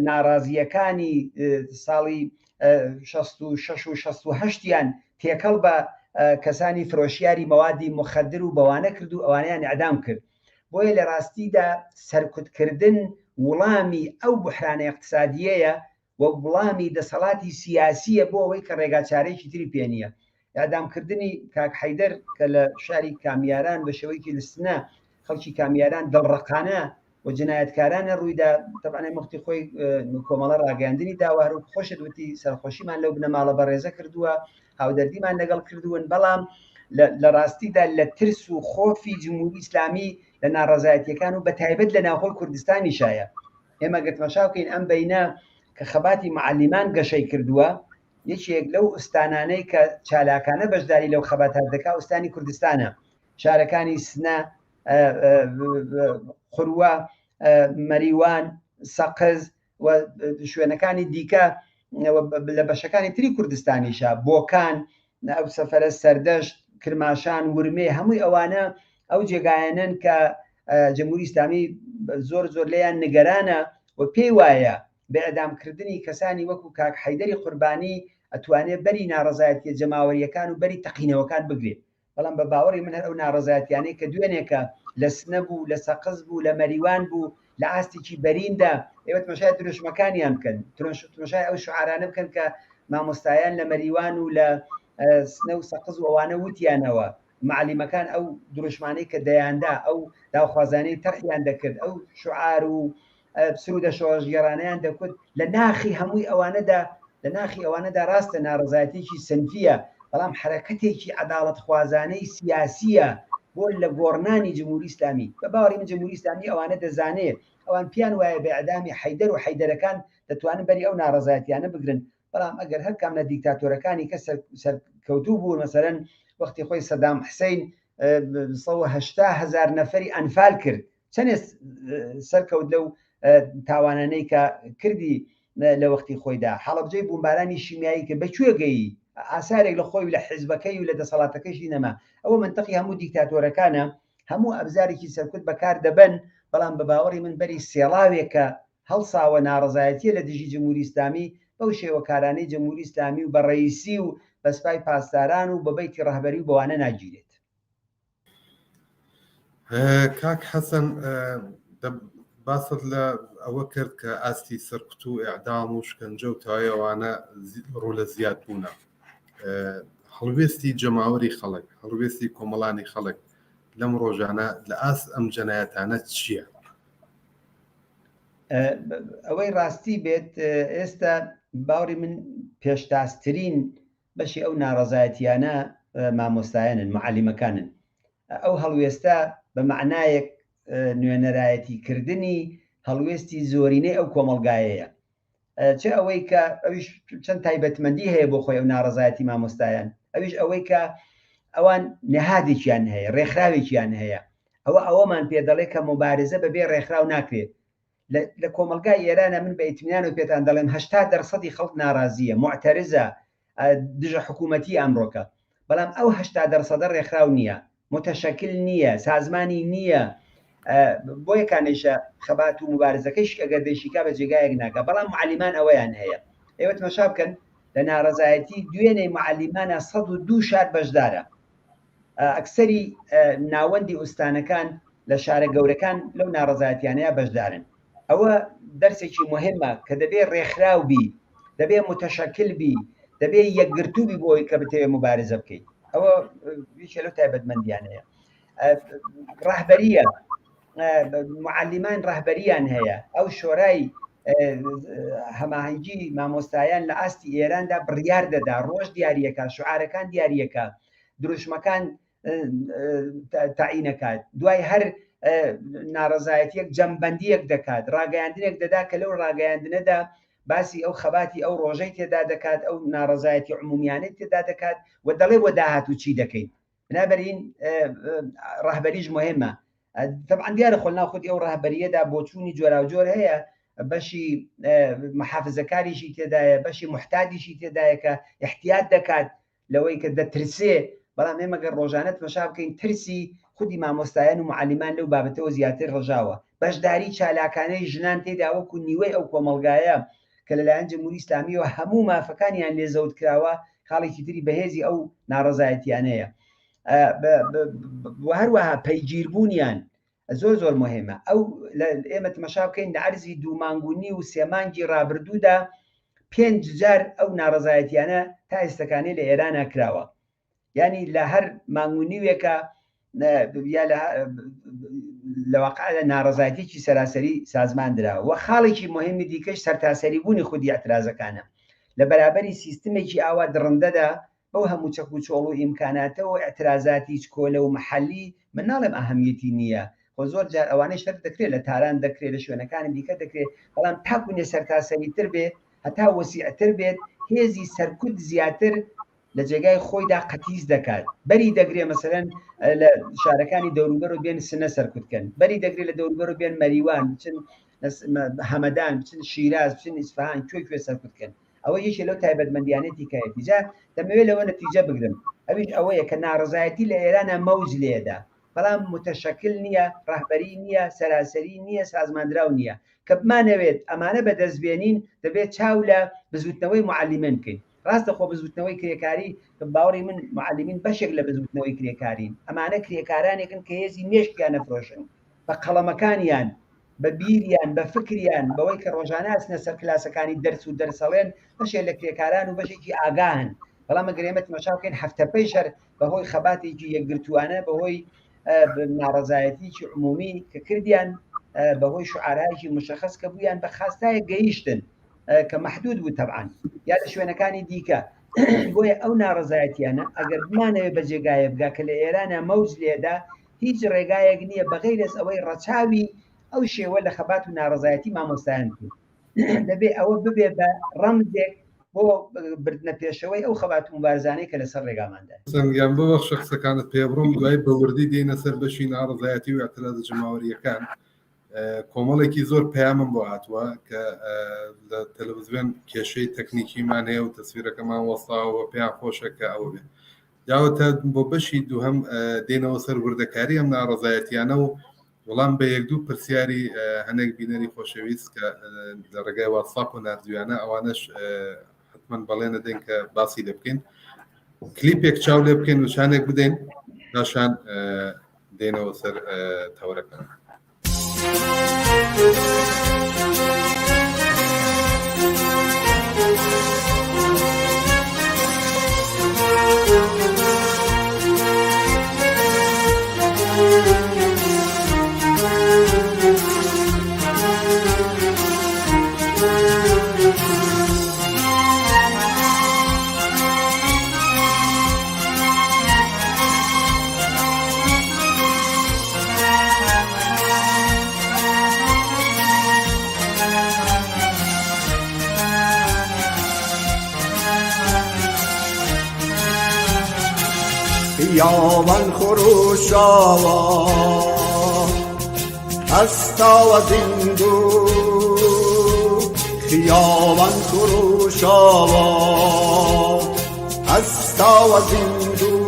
ناڕازیەکانی ساڵی 66 و 68یان تێکەڵ بە کەسانی فرۆشیاری مەوادی مخدر و بەوانە کرد و ئەوانیان ئەدام کرد بۆیە لە ڕاستیدا سەرکوتکردن وڵامی ئەو بحرانە اقتصادیەیە و وڵامی دەسەڵاتی سیاسیە بۆ ئەوەی کە ڕێگاچارەیەکی تری پێ نییە. ئێعدامکردنی کاک حەیدەر کە لە شاری کامیاران بە شێوەیەکی لە سنە خەڵکی کامیاران دڵڕەقانە و جنایەتکارانە ڕوویدا، تەبعەن ئێمە وەختی خۆی کۆمەڵە ڕاگەیاندنی داوە، هەروەک خۆشت وتی سەرخۆشیمان لەو بنەماڵە بەڕێزە کردووە، هاودەردیمان لەگەڵ کردوون، بەڵام لە ڕاستیدا لە ترس و خۆفی جمهوری ئیسلامی لە ناڕەزایەتیەکان و بە تایبەت لە ناوخۆی کوردستانیشایە. ئێمە گەر تەماشا بکەین ئەم بەینە کە خەباتی معەلیمان گەشەی کردووە یەکێک لەو ئوستانانەی کە چالاکانە بەشداری لەو خەباتات دەکا ئوستانی کوردستانە شارەکانی سنە قوروە مەریوان سەقز و شوێنەکانی دیکە لە بەشەکانی تری کوردستانیشە بۆکان ئەو سەفرە سەردەشت کرماشان ورمێ هەمووی ئەوانە ئەو جێگایانەن کە جمهوری ئیسلامی زۆر زۆر لێیان نیگەرانە و پێی وایە بە ئێعدامکردنی کەسانی وەکو کاک حەیدەری قوربانی ئەتوانێ بەری ناڕەزایەتیە جەماوەریەکان و بەری تەقینەوەکان بگرێت بەڵام بە باوەڕی من هەر ئەو ناڕەزایەتیانەی کە دوێنێکە لە سنە بوو لە سەقز بوو لە مەریوان بوو لە ئاستێکی بەریندا ئێوە تمەشای دروشمەکانیان بکەن تمەشای ئەو شعارانە بکەن کە مامۆستایان لە مەریوان و لە سنە و سەقز و ئەوانە وتیانەوە معەلیمەکان ئەو دروشمانەی کە دەیاندا ئەو داوخوازانەی تەرحیان دەکرد ئەو شعار و سرودە شۆڕشگێڕانەیان دەکوت لە ناخی هەمووی ئەوانەدا لە ناخی ئەوانەدا ڕاستە ناڕەزایەتیەکی سنفیە بەڵام حرەکەتێکی عەداڵەتخوازانەی سیاسیە بۆ لە گۆڕنانی جمهوری ئیسلامی بە باوەڕی من جمهوری ئیسلامی ئەوانە دەزانێ ئەوان پیان وایە بە ئیعدامی حەیدەر و حەیدەرەکان دەتوانن بەری ئەو ناڕەزایەتیانە بگرن بەڵام ئەگەر هەر کام لە دیکتاتۆرەکانی کە سەرکەوتوو بوون مەسەلەن وەختی خۆی سەدام حسین 180 هزار نەفەری ئەنفال کرد چەندێ سەرکەوت لەو تاوانانەی کە کردی لە وەختی خۆیدا حەڵەبجەی بومبارانی شیمیایی کرد بە کوێ گەیی ئاسارێک لە خۆی و لە حیزبەکەی و لە دەسەڵاتەکەشی نەما ئەوە منطقی هەموو دیکتاتۆرەکانە هەموو ئەبزارێکی سەرکوت بەکار دەبەن بەڵام بە باوەڕی من بەری سێڵاوێکە هەڵساوە ناڕەزایەتیە لە دژی جمهوری ئیسلامی بەو شێوە کارانەی جمهوری ئیسلامی و بە ڕەیسی و بە سپای پاسداران و بە بەیتی ڕەهبەری و بەوانە ناگیرێت. کاک حەسەن باست لە ئەوە کرد کە ئاستی سەرکوت و ئیعدام و شکەنجە و تەواوی ئەوانە ڕوو لە زیاد بوونە هەڵوێستی جەماوەری خەڵک هەڵوێستی کۆمەڵانی خەڵک لەم ڕۆژانە لە ئاست ئەم جەنایەتانە چییە؟ ئەوەی ڕاستی بێت ئێستا باوەڕی من پێشتازترین بەشی ئەو ناڕەزایەتیانە مامۆستایانن معەلیمەکانن ئەو هەڵوێستە بە مەعنایەک نوێنەرایەتی کردنی هەڵوێستی زۆرینەی ئەو کۆمەڵگایەیە چ ئەوەی کە ئەویش چەند تایبەتمەندی هەیە بۆ خۆی ئەو ناڕەزایەتی مامۆستایان ئەویش ئەوەی کە. ئەوان نهادێکیان هەیە، ڕێکخراوێکیان هەیە. ئەوە ئەوەمان پێ دەڵێ کە موبارزە بەبێ ڕێکخراو ناکرێت. لە کۆمەڵگای ئێرانە من بە ئیتمینانەوە پێتان دەڵێم 80 دەرسەدی خەڵک ناڕازییە، موعتەرزە، دژە حکوومەتی ئەمڕۆکە. بەڵام ئەو 80 دەرسەدە ڕێکخراو نییە، متشکل نییە، سازمانی نییە. بۆیە کانەیشە خەبات و موبارزەکەیش ئەگەر دەیشیکا بە جێگایەک ناگا. بەڵام معەلیمان ئەوەیان هەیە. ئێوە تمەشا بکەن لە ناڕەزایەتی دوێنێی معەلیمانە 102 شار بەشدارە. ئەکسەری ناوەندی ئوستانەکان لە شارە گەورەکان لەو ناڕەزایەتیانەیە بەشدارن. ئەوە دەرسێکی مهمە کە دەبێ ڕێکخراو بی، دەبێ متشکل بی، دەبێ یەکگرتوو بی بۆی کە بتەوێ موبارزە بکەیت. ئەوە یەکێ لەو تایبەتمەندیانەیە. ڕەهبەریە، معەلیمان ڕەهبەریان هەیە. ئەو شۆرای هەماهەنگی مامۆستایان لە ئاستی ئێراندا بڕیار دەدا، ڕۆژ دیاریەکە، شعارەکان دیاریەکە، دروشمەکان تەعینەکات، دوای هەر ناڕەزایەتیەک جەمبەندیەک دەکات، ڕاگەیاندنێک دەدا کە لەو ڕاگەیاندنەدا باسی ئەو خەباتی ئەو ڕۆژەی تێدا دەکات، ئەو ناڕەزایەتی عمومیانەی تێدا دەکات و دەڵێ بۆ داهاتوو چی دەکەین. بنابەرین ڕەهبەریش مهمە. طبعا دیارە خۆ ناو خودی ئەو ڕەهبەریەدا بۆچوونی جۆراوجۆر هەیە، بەشی محافزەکاریشی تێدایە، بەشی محتادیشی تێدایە کە احتیاط دەکات لەوەی کە دەترسێ. بەڵام ئێمە گەر ڕۆژانە تمەشا بکەین ترسی خودی مامۆستایان و معەلیمان لەو بابەتەوە زیاتر ڕژاوە. بەشداری چالاکانەی ژنان تێدا وەکو نیوەی ئەو کۆمەڵگایە کە لەلایەن جمهوری ئیسلامیەوە هەموو مافەکانیان لێ زەوت کراوە، خاڵێکی تری بەهێزی ئەو ناڕەزایەتیانەیە. و هەروەها پەیگیربوونیان زۆر زۆر مهمە. ئەو ئێمە تمەشا بکەین لە عەرزی 2 مانگ و نیو و 3 مانگی ڕابردوودا 5 جار ئەو ناڕەزایەتیانە تا ئێستەکانەی لە ئێرانە کراوە. یعنی لە هەر مانگ و نیوێکە یا لە واقعدا ناڕەزایەتیی سەراسەری سازمان دراوە. و خاڵێکی مهمی دیکەش سەرتاسەری بوونی خودی اعترازەکانە لە بەرابەری سیستمێکی ئاوا دڕندەدا بەو هەموو چەک و چۆڵ و ئیمکاناتەوە اعترازاتی چکۆلە و محەلی من ناڵێم ئەهەمیەتی نییە، خۆ زۆر جار ئەوانەی شەر دەکرێت لە تاران دەکرێت لە شوێنەکانی دیکە دەکرێت، بەڵام تاکو نێ سەرتاسەریتر بێ، هەتا وەسیعتر بێت، هێزی سەرکوت زیاتر لە جێگای خۆیدا قەتیس دەکات. بەری دەگرێ مەسەلەن لە شارەکانی دەوروبەر و بێن سنە سەرکوت کەن، بەری دەگرێ لە دەوروبەر و بێن مەریوان، بچن هەمەدان، بچن شیراز، بچن ئیسفەهان، کوێ کوێ سەرکوت کەن. ئەوە یەکێ لەو تایبەتمەندیانەتی کایەتی. جا دەمەوێت لەوە نەتیجە بگرم، ئەویش ئەوەیە کە ناڕەزایەتی لە ئێرانە مەوج لێدا، بەڵام متشکل نییە، ڕەهبەری نییە، سەراسەری نییە، سازماندراو نییە. کە بمانەوێت ئەمانە بەدەست بێنین دەبێت چاو لە بزوتنەوەی معەلیمین بکەین. ڕاستە خۆ بزوتنەوەی کرێکاری کە باوەڕی من معەلیمین بەشێک لە بزوتنەوەی کرێکارین. ئەمانە کرێکارانێکن کە هێزی مێشکیان نەفرۆشن، بە قەڵەمەکانیان، بە بیریان، بە فکریان، بەوەی کە ڕۆژانە ئەچنە سەر کلاسەکانی دەرس و دەرسەڵێن، بەشێک لە کرێکاران و بەشێکی ئاگاهن. بەڵام ئەگەر ئێمە تماشا بکەین هەفتەپەی شەر بەهۆی خەباتێکی یەکگرتووانە، بەهۆی ناڕەزایەتیکی عمومی کە کردیان، بەهۆی شعارایەکی مشخص کە بوویان بە خاستایە گەیشتن کە محدود بوو تەبعاً یا لە شوێنەکانی دیکە. بۆیە ئەو ناڕەزایەتیانە ئەگەر بمانەوێت بە جێگایە بگا کە لە ئێرانە مەوج لێدا، هیچ ڕێگایەک نییە بەغەیرەس ئەوەی ڕەچاوی ئەو شێوە لە خەبات و ناڕەزایەتی مامۆستایان بکەین. دەبێ ئەوە ببێ بە ڕەمزێک بۆ بردنە پێشەوەی ئەو خەبات و مبارزانەی کە لەسەر ڕێگاماندا. سەنگیان ببەخشە قسەکانت پێبڕم، دوای بە وردی دێینە سەر بەشی ناڕەزایەتی و اعتراضە جەماوەرییەکان. کۆمەڵێکی زۆر پەیامم بۆ هاتووە کە لە تەلەڤزیۆن کێشەی تەکنیکیمان هەیە و تەسویرەکەمان وەستاوە، پێیان خۆشە کە ئەوە بێت. داوەتە بۆ بەشی دووهەم دێنەوە سەر وردەکاری ئەم ناڕەزایەتیانە و وەڵام بە یەک دوو پرسیاری هەنێک بینەری خۆشەویست کە لە ڕێگای واتساپ و ناردویانە، ئەوانەش حتمما بەڵێ نەدەین کە باسی لێ بکەین. کلیپێک چاو لێ بکەین و چانێک بدەین، پاشان دێنەوە سەر تەوەرەکان. خیابان خروشاوە هەستاوە زیندوو خیابان خروشاوە هەستاوە زیندوو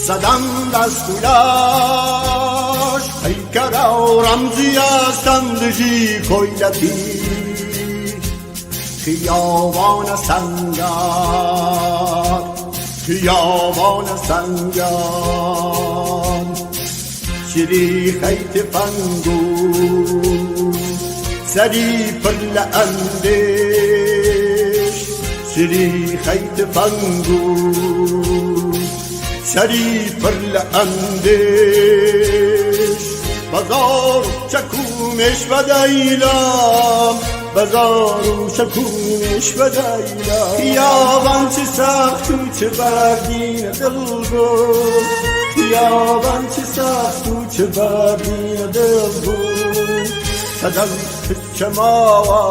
سەدەم دەست و لەش پەیکەرە و ڕەمزی ئەستەم دژی کۆیلەتی خیابان سەنگەر خیابان سەنگەر شریخەی تفەنگ و سەری پڕ لە ئەندێش شریخەی تفەنگ و سەری پڕ لە ئەندێش بەزار چەک و مێش بەدەیلام بەزار و چەک و مێش بەدەیلام خیابان چ سەخت و چ بەردینە دڵ بوو خیابان چ سەخت و چ بەردینە دڵ بوو سەدەم پچ ماوە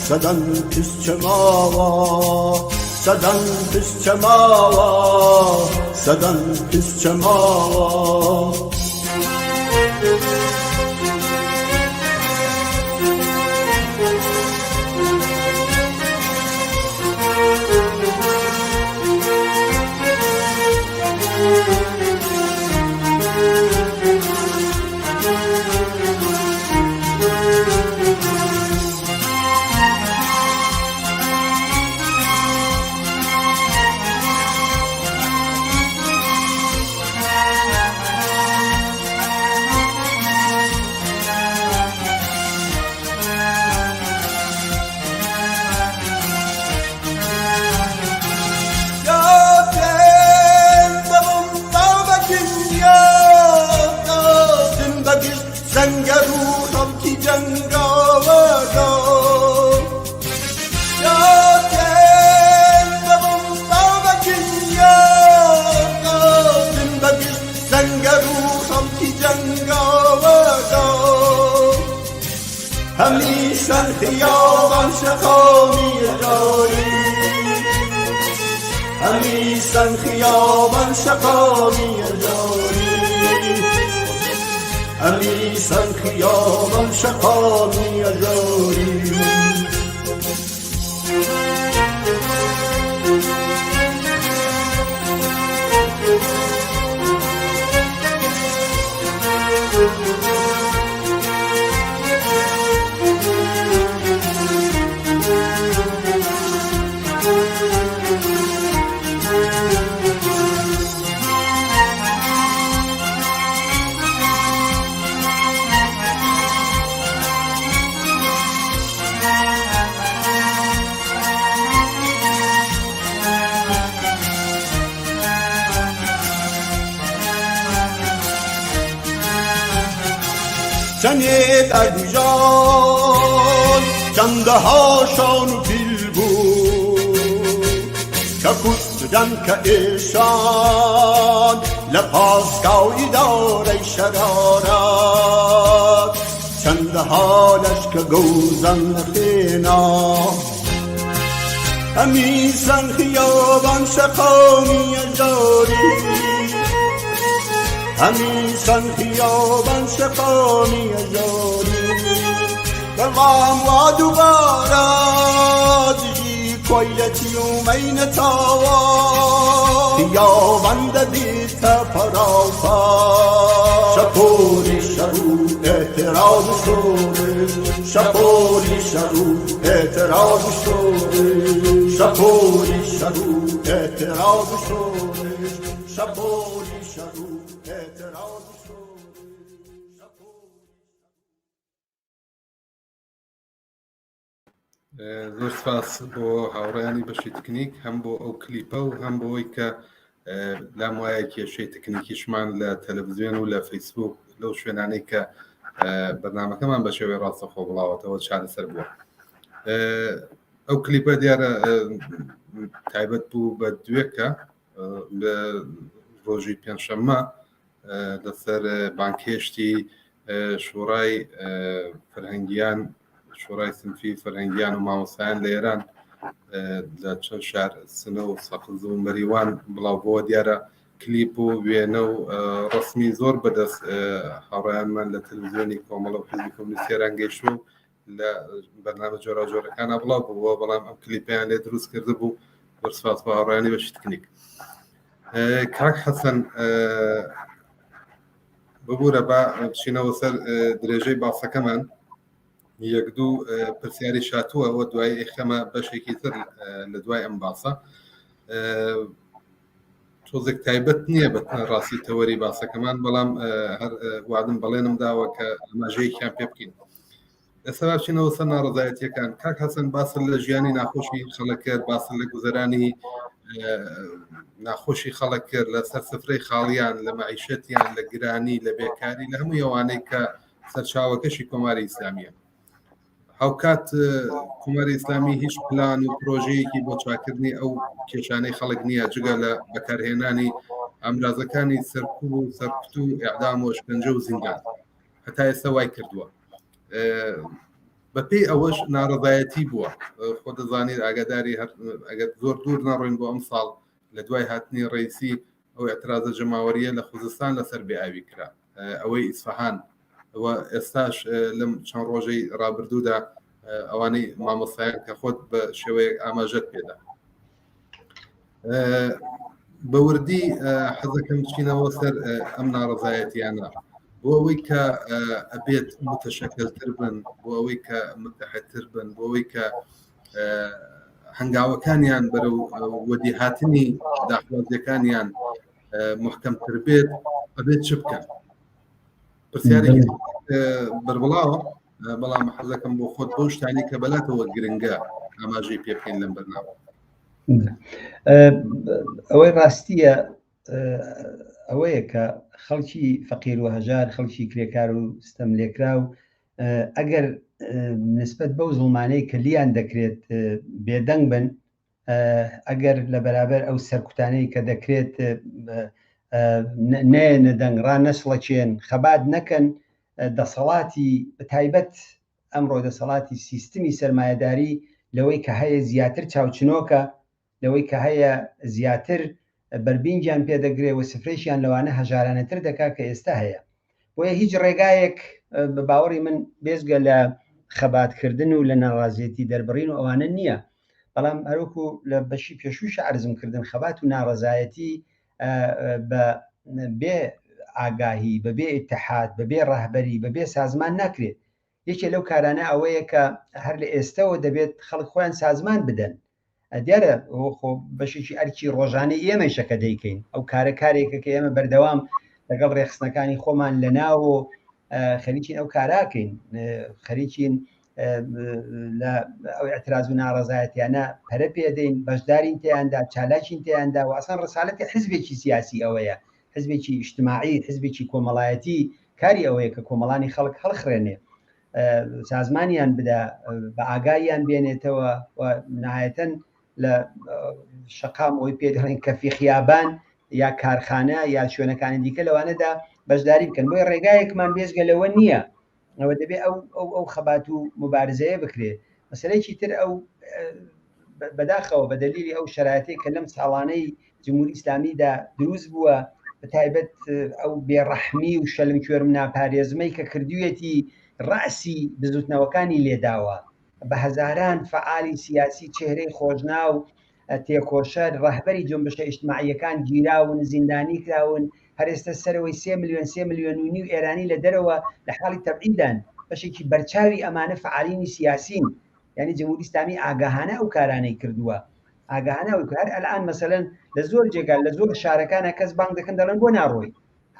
سەدەم پچ ماوە سەدەم پچ ماوە سەدەم پچ ماوە. سەنگەر و خەڵکی جەنگاوەدا سەنگەر و خەڵکی جەنگاوەدا هەمیشەن خیابان شەقامی جاری هەمیشەن خیابان شەقامی جاری هەمیشەن خیابان شەقامی جاری چەنێ دەرگوژان چەندەها شان و پیل بوو کە کوشتدەن کە ئێشان لە پاسکاو ئیدارەی شەرارەت چەندەها لەشکە گەوزەن لە خوێنا هەمیسان خیابان شەقامی ئەژاری هەمیسان خیابان شەقامی ئەژاری بەڵام وا دووبارە دژی کۆیلەتی و مەینەتاوە خیابان دەبێتە پەراوپا شەپۆلی شەڕ و ئێعتراض و شۆڕش شەپۆلی شەڕ و ئێعتراض و شۆڕش شەپۆلی شەڕ و ئێعتراض و شۆڕش شەپۆلی شەڕ و ئێعتراض و شۆڕش زۆر سپاس بۆ هاوڕێیانی بەشی تکنیک هەم بۆ ئەو کلیپە و هەم بۆی کە لام وایە کێشەی تکنیکیشمان لە تەلەڤزیۆن و لە فەیسبوک لەو شوێنانەی کە بەرنمەکەمان بە شێوەی ڕاستەخۆ بڵاوەتەوە چارەسەر بووە. ئەو کلیپە دیارە تایبەت بوو بە دوێکە لە ڕۆژی پێنجشەممە لەسەر بانکهێشتی شوڕای فەرهەنگیان شوڕای سنفی فەرهەنگیان و مامۆستایان لە ئێران. لە چەند شار سنە و سەقز و مەریوان بڵاو بۆوە دیارە کلیپ و وێنە و ڕسمی زۆر بەدەست هاوڕیانمان لە تەلویزیۆنی کۆمەڵە و حزبی کۆمۆنیستی ئێران گەیشتووە و لە بەرنامە جۆراوجۆرەکانە بڵاو بووە بەڵام ئەم کلیپیان لێ دروست کرد بوو زۆر سپاس بۆ هاوڕیانی بەشی تکنیک کاک حەسەن ببوورە با بچینەوە سەر درێژەی باسەکەمان یەک دوو پرسیاری شاتووە ئەوە دوای ئێخەمە بەشێکی تر لە دوای ئەم باسە تۆزێک تایبەت نییە بە ڕاستی تەوەری باسەکەمان بەڵام هەر وادم بەڵێنم داوە کە ئاماژەیەکیان پێ بکەین ئێستا بچینەوە سەر ناڕەزایەتیەکان کاک حەسەن باس لە ژیانی ناخۆشی خەڵک کرد باس لە گوزەرانی ناخۆشی خەڵک کرد لە سەر سفرەی خاڵیان لە مەعیشەتیان لە گرانی لە بێکاری لە هەموو ئەوانەی کە سەرچاوەکەشی کۆماری ئیسلامیە هاوکات کۆماری ئیسلامی هیچ پلان و پرۆژەیەکی بۆ چاکردنی ئەو کێشانەی خەڵک نییە جگە لە بەکارهێنانی ئامرازەکانی سەرکوب و سەرکوت و ئەعدام و ئەشکەنجە و زیندان هەتا ئێستا وای کردووە بەپێی ئەوەش ناڕەزایەتی بووە خۆ دەزانیت ئاگاداری ئەگەر زۆر دوور نەڕۆین بۆ ئەم ساڵ لە دوای هاتنی ڕیسی ئەو اعترازە جەماوەریە لە خوزستان لەسەر بێئاوی کرا ئەوەی ئیسفهان و ئێستاش لەم چەند ڕۆژەی ڕابردوودا ئەوانەی مامۆستایان کە خۆت بە شێوەیەک ئاماژەت پێدا بە وردی حەزەکەم بچینەوە سەر ئەم ناڕەزایەتیانە بۆ ئەوەی کە ئەبێت متەشەکەلتر بن بۆ ئەوەی کە متحدتر بن بۆ ئەوەی کە هەنگاوەکانیان بەرەو وەدیهاتنی داخوازیەکانیان محکەمتر بێت ئەبێت چ بکەن پرسیارێکی بەربڵاوە بەڵام حەزەکەم بۆ خۆت بەو شتانی کە بەلاتەوە گرنگە ئاماژەی پێ بکەین لەم بەرنامە ئەوەی ڕاستیە ئەوەیە کە خەڵکی فەقیر و هەژار خەڵکی کرێکار و ستەم لێکرا و ئەگەر نسبەت بەو زوڵمانەی کە لیان دەکرێت بێدەنگ بن ئەگەر لە بەرابەر ئەو سەرکوتانەی کە دەکرێت نەیەنە دەنگ ڕانەچڵەکێن خەبات نەکەن دەسەڵاتی تایبەت ئەمڕۆ دەسەڵاتی سیستمی سەرمایەداری لەوەی کە هەیە زیاتر چاوچنۆکە، لەوەی کە هەیە زیاتر بەربینگیان پێ دەگرێ و سفرەیشیان لەوانە هەژارانەتر دەکا کە ئێستا هەیە. بۆیە هیچ ڕێگایەک بە باوەڕی من بێجگە لە خەباتکردن و لە ناڕازیەتی دەربڕین و ئەوانە نییە. بەڵام هەروەکو لە بەشی پێشووش عەرزم کردن خەبات و ناڕەزایەتی بە بێ ئاگاهی، بە بێ ئیتحاد، بە بێ ڕەهبەری، بە بێ سازمان ناکرێت. یەکێ لەو کارانە ئەوەیە کە هەر لە ئێستەوە دەبێت خەڵک خۆیان سازمان بدەن. دیارە خۆ بەشێکی ئەرکی ڕۆژانەی ئێمەیشە کە دەیکەین. ئەو کارە کارێکە کە ئێمە بەردەوام لەگەڵ ڕێکخستنەکانی خۆمان لە ناو خەریکین ئەو کاراکەین، خەریکین لە ئەو اعتراز و ناڕەزایەتیانە پەرە پێدەین، بەشدارین تێیاندا، چالاکین تێیاندا و ئەسڵەن ڕسالەتی حزبێکی سیاسی ئەوەیە، حزبێکی ئیجتماعی، حزبێکی کۆمەڵایەتی کاری ئەوەیە کە کۆمەڵانی خەڵک هەڵخرێنێ، سازمانیان بدا، بە ئاگاییان بێنێتەوە و نهایەتەن لە شەقام ئەوەی پێ دەڵێن کەفی خیابان یا کارخانە یا شوێنەکانی دیکە لەوانەدا بەشداری بکەن. بۆیە ڕێگایەکمان بێجگە لەوە نییە ئەوە دەبێ ئەو ئەو ئەو خەبات و مبارزەیە بکرێ. مەسەلەیەکی تر ئەو بەداخەوە بە دەلیلی ئەو شەرایەتەی کە لەم ساڵانەی جمهوری ئیسلامیدا دروست بووە، بە تایبەت ئەو بێڕەحمی و شەلم کوێرم ناپارێزمەی کە کردوویەتی ڕەئسی بزوتنەوەکانی لێداوە، بە هەزاران فەعالی سیاسی چهرەی خۆشناو تێکۆشەر، ڕەهبەری جونبشە ئیجتماعییەکان گیراون، زیندانی کراون، هەر ئێستا سەرەوەی سێ ملیۆن، سێ ملیۆن و نیو ئێرانی لە دەرەوە لە حاڵی تەبعیدان، بەشێکی بەرچاوی ئەمانە فەعالینی سیاسین، یانی جمهوری ئیسلامی ئاگاهانە ئەو کارانەی کردووە، ئاگاهانە ئەو هەر ئەلئان مەسەلەن لە زۆر جێگا لە زۆر شارەکانە کەس بانگ دەکەن دەڵێن بۆ ناڕۆی؟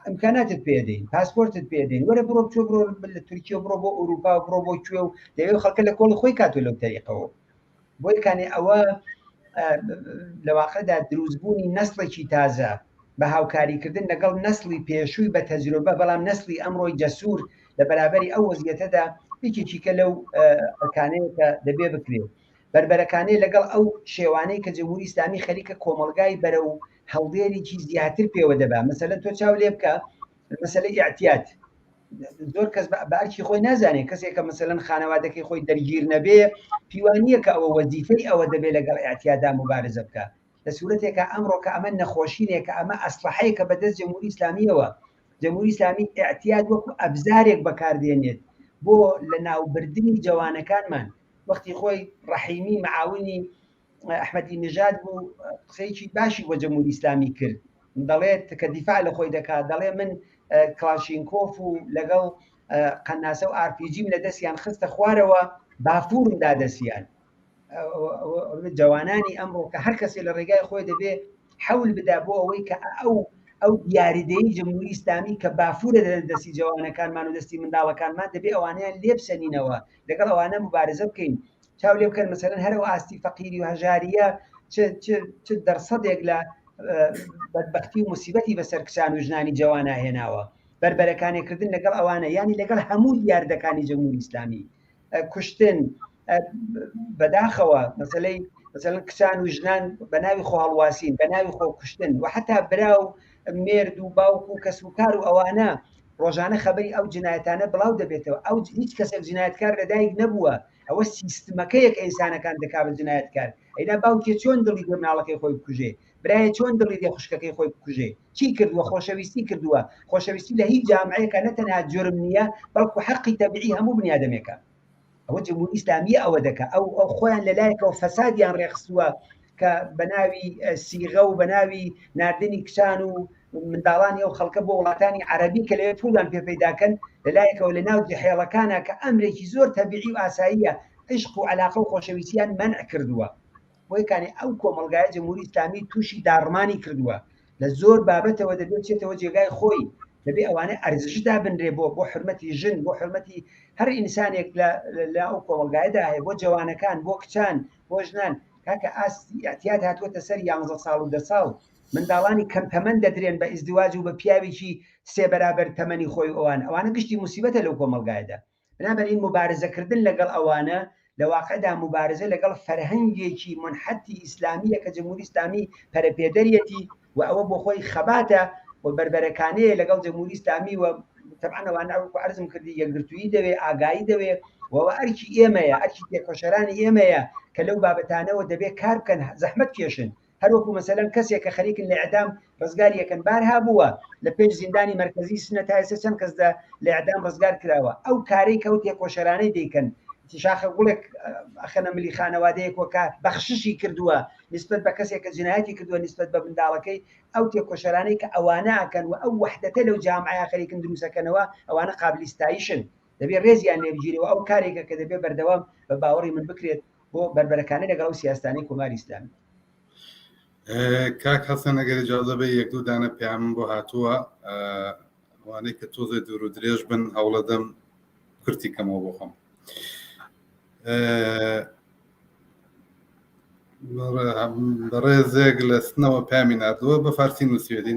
ئیمکاناتت پێ دەین، پاسپۆرتت پێ دەین، وەرە بڕۆ بچۆ بڕۆ لە تورکیە و بڕۆ بۆ ئورووپا و بڕۆ بۆ کوێ و دەوێ خەڵکە لە کۆڵی خۆی کاتوە لەو تەریقەوە. بۆیە کانێ ئەوە لە واقعدا دروستبوونی نەسڵێکی تازە بە هاوکاریکردن لەگەڵ نەسڵی پێشووی بە تەجروبە بەڵام نەسڵی ئەمڕۆی جەسوور لە بەرابەری ئەو وەزیەتەدا یەکێکی کە لەو ئەرکانەیە کە دەبێ بکرێ بەربەرەکانێ لەگەڵ ئەو شێوانەی کە جمهوری ئیسلامی خەریکە کۆمەڵگای بەرەو هەڵدێرێکی زیاتر پێوە دەبا. مەسەلەن تۆ چاو لێ بکە مەسەلەی ئیعتیاد. زۆر کەس بە ئەرکی خۆی نازانێت کەسێک کە مەسەلەن خانەوادەکەی خۆی دەرگیر نەبێ پیوانیە کە ئەوە وەزیفەی ئەوە دەبێت لەگەڵ ئاعتیادا مبارزە بکە لە سوورەتێکە ئەمڕۆ کە ئەمە نەخۆشینێکە ئەمە ئەسلحەیەکە بەدەست جمهوری ئیسلامیەوە جمهوری ئیسلامی ئاعتیاد وەکو ئەبزارێک بەکاردێنێت بۆ لە ناوبردنی جوانەکانمان وەختی خۆی ڕەحیمی معاونی ئەحمەدی نژاد بوو قسەیەکی باشی بۆ جمهوری ئیسلامی کرد دەڵێت کە دیفاع لە خۆی دەکات دەڵێ من کڵاشینکۆف و لەگەڵ قەناسە و ئارپیجیم لە دەستیان خستە خوارەوە بافورم دا دەستیان جوانانی ئەمڕۆ کە هەر کەسێ لە ڕێگای خۆی دەبێ حەول بدا بۆ ئەوەی کە ئەو ئەو دیاریدەی جمهوری ئیسلامی کە بافورە دەدەن دەستی جوانەکانمان و دەستی منداڵەکانمان دەبێ ئەوانیان لێبسەنینەوە لەگەڵ ئەوانە مبارزە بکەین چاو لێ بکەن مەسەلەن هەر ئەو ئاستی فەقیری و هەژاریە چ دەرسەدێک لە بەدبەختی و موسیبەتی بەسەر کچان و ژنانی جەوانا هێناوە بەربەرەکانێکردن لەگەڵ ئەوانە ینی لەگەڵ هەموو دیاردەکانی جەمهوری ئیسلامی کوشتن بەداخەوە مەسلەی مثلەن کچان و ژنان بە ناوی خۆ هەڵواسین بە ناوی خۆ کوشتن و حتا برا و مێرد و باوک و کەس و کار و ئەوانە ڕۆژانە خەبەری ئەو جنایەتانە بڵاو دەبێتەوە ئەو هیچ کەسێک جنایەتکار لەدایک نەبووە ئەوە سیستمەکەیە کە ئینسانەکان دەکا بە جنایەتکار ئەینا باوکێ چۆن دڵی دێ مناڵەکەی خۆی بکوژێ برایە چۆن دڵی دێ خوشکەکەی خۆی بکوژێ چی کردووە خۆشەویستی کردووە خۆشەویستی لە هیچ جامعەیەکە نە تەنها جرم نییە بەڵکو حەقی تەبیعی هەموو بنیادەمێکە ئەوە جمهوری ئیسلامیە ئەوە دەکا ئەو ئەو خۆیان لەلایەکەوە فەسادیان ڕێخستووە کە بە ناوی سیغە و بە ناوی ناردنی کچان و منداڵانی ئەو خەڵکە بۆ وڵاتانی عەربی کە لەوێ پوڵیان پێ پەیداکەن لەلایەکەوە لە ناو جحێڵەکانە کە ئەمرێکی زۆر تەبیعی و ئاساییە عشق و علاقە و خۆشەویستیان مەنع کردووە بۆیە کانی ئەو کۆمەڵگایە جمهوری ئیسلامی تووشی داڕمانی کردووە لە زۆر بابەتەوە دەبێت بچێتەوە جێگای خۆی دەبێ ئەوانە ئەرزش دابنرێ بۆ بۆ حرمەتی ژن بۆ حرمەتی هەر ئینسانێک لە لە ئەو کۆمەڵگایەدا هەیە بۆ جوانەکان بۆ کچان بۆ ژنان کاکە ئاستی ئیعتیاد هاتووەتە سەر یانزە ساڵ و دە ساڵ منداڵانی کەم تەمەن دەدرێن بە ئیزدواج و بە پیاوێکی سێ بەرابەر تەمەنی خۆی و ئەوان ئەوانە گشتی موسیبەتە لەو کۆمەڵگایەدا بنابەرین موبارزەکردن لەگەڵ ئەوانە لە واقعدا موبارزە لەگەڵ فەرهەنگێکی مونحەتی ئیسلامییە کە جمهوری ئیسلامی پەرەپێدەریەتی و ئەوە بۆ خۆی خەباتە و بەربەرەکانەیە لەگەڵ جمهوری ئیسلامی و تەبعەن ئەوانە وەکو عەرزم کردی یەکگرتوویی دەوێ ئاگایی دەوێ و ئەوە ئەرکی ئێمەیە ئەرکی تێکۆشەرانی ئێمەیە کە لەو بابەتانەوە دەبێ کار بکەن زەحمەت کێشن هەروەکو مەسەلەن کەسێک کە خەریکن لە ئێعدام ڕزگاری ئەکەن بارها بووە لە پێش زیندانی مەرکەزی سنە تا ئێستا چەند کەس لە لە ئێعدام ڕزگار کراوە ئەو کارەی کە ئەو تێکۆشەرانەی دەیکەن شاخە گوڵێک ئەخەنە ملی خانەوادەیەک وەکە بەخششی کردووە نسبەت بە کەسێک کە جنایەتی کردووە نسبەت بە منداڵەکەی ئەو تێکۆشەرانەی کە ئەوانە ئەکەن و ئەو وەحدەتە لەو جامعەیە خەریکن دروستەکەنەوە ئەوانە قابلی ستایشن دەبێ ڕێزیان لێ بگیرێ و ئەو کارێکە کە دەبێ بەردەوام بە باوەڕی من بکرێت بۆ بەربەرەکانێ لەگەڵ ئەو سیاستانەی کۆماری ئیسلامی. کاک حەسەن ئەگەر ئیجازە بێ یەک دوو دانە پەیامم بۆ هاتووە ئەوانەی کە تۆزێ دوور و درێژ بن هەوڵەدەم کورتی کەمەوە بۆ خۆم. بەڕێزێک لە سنەوە پامی نردووە بە فارسی نووسێتی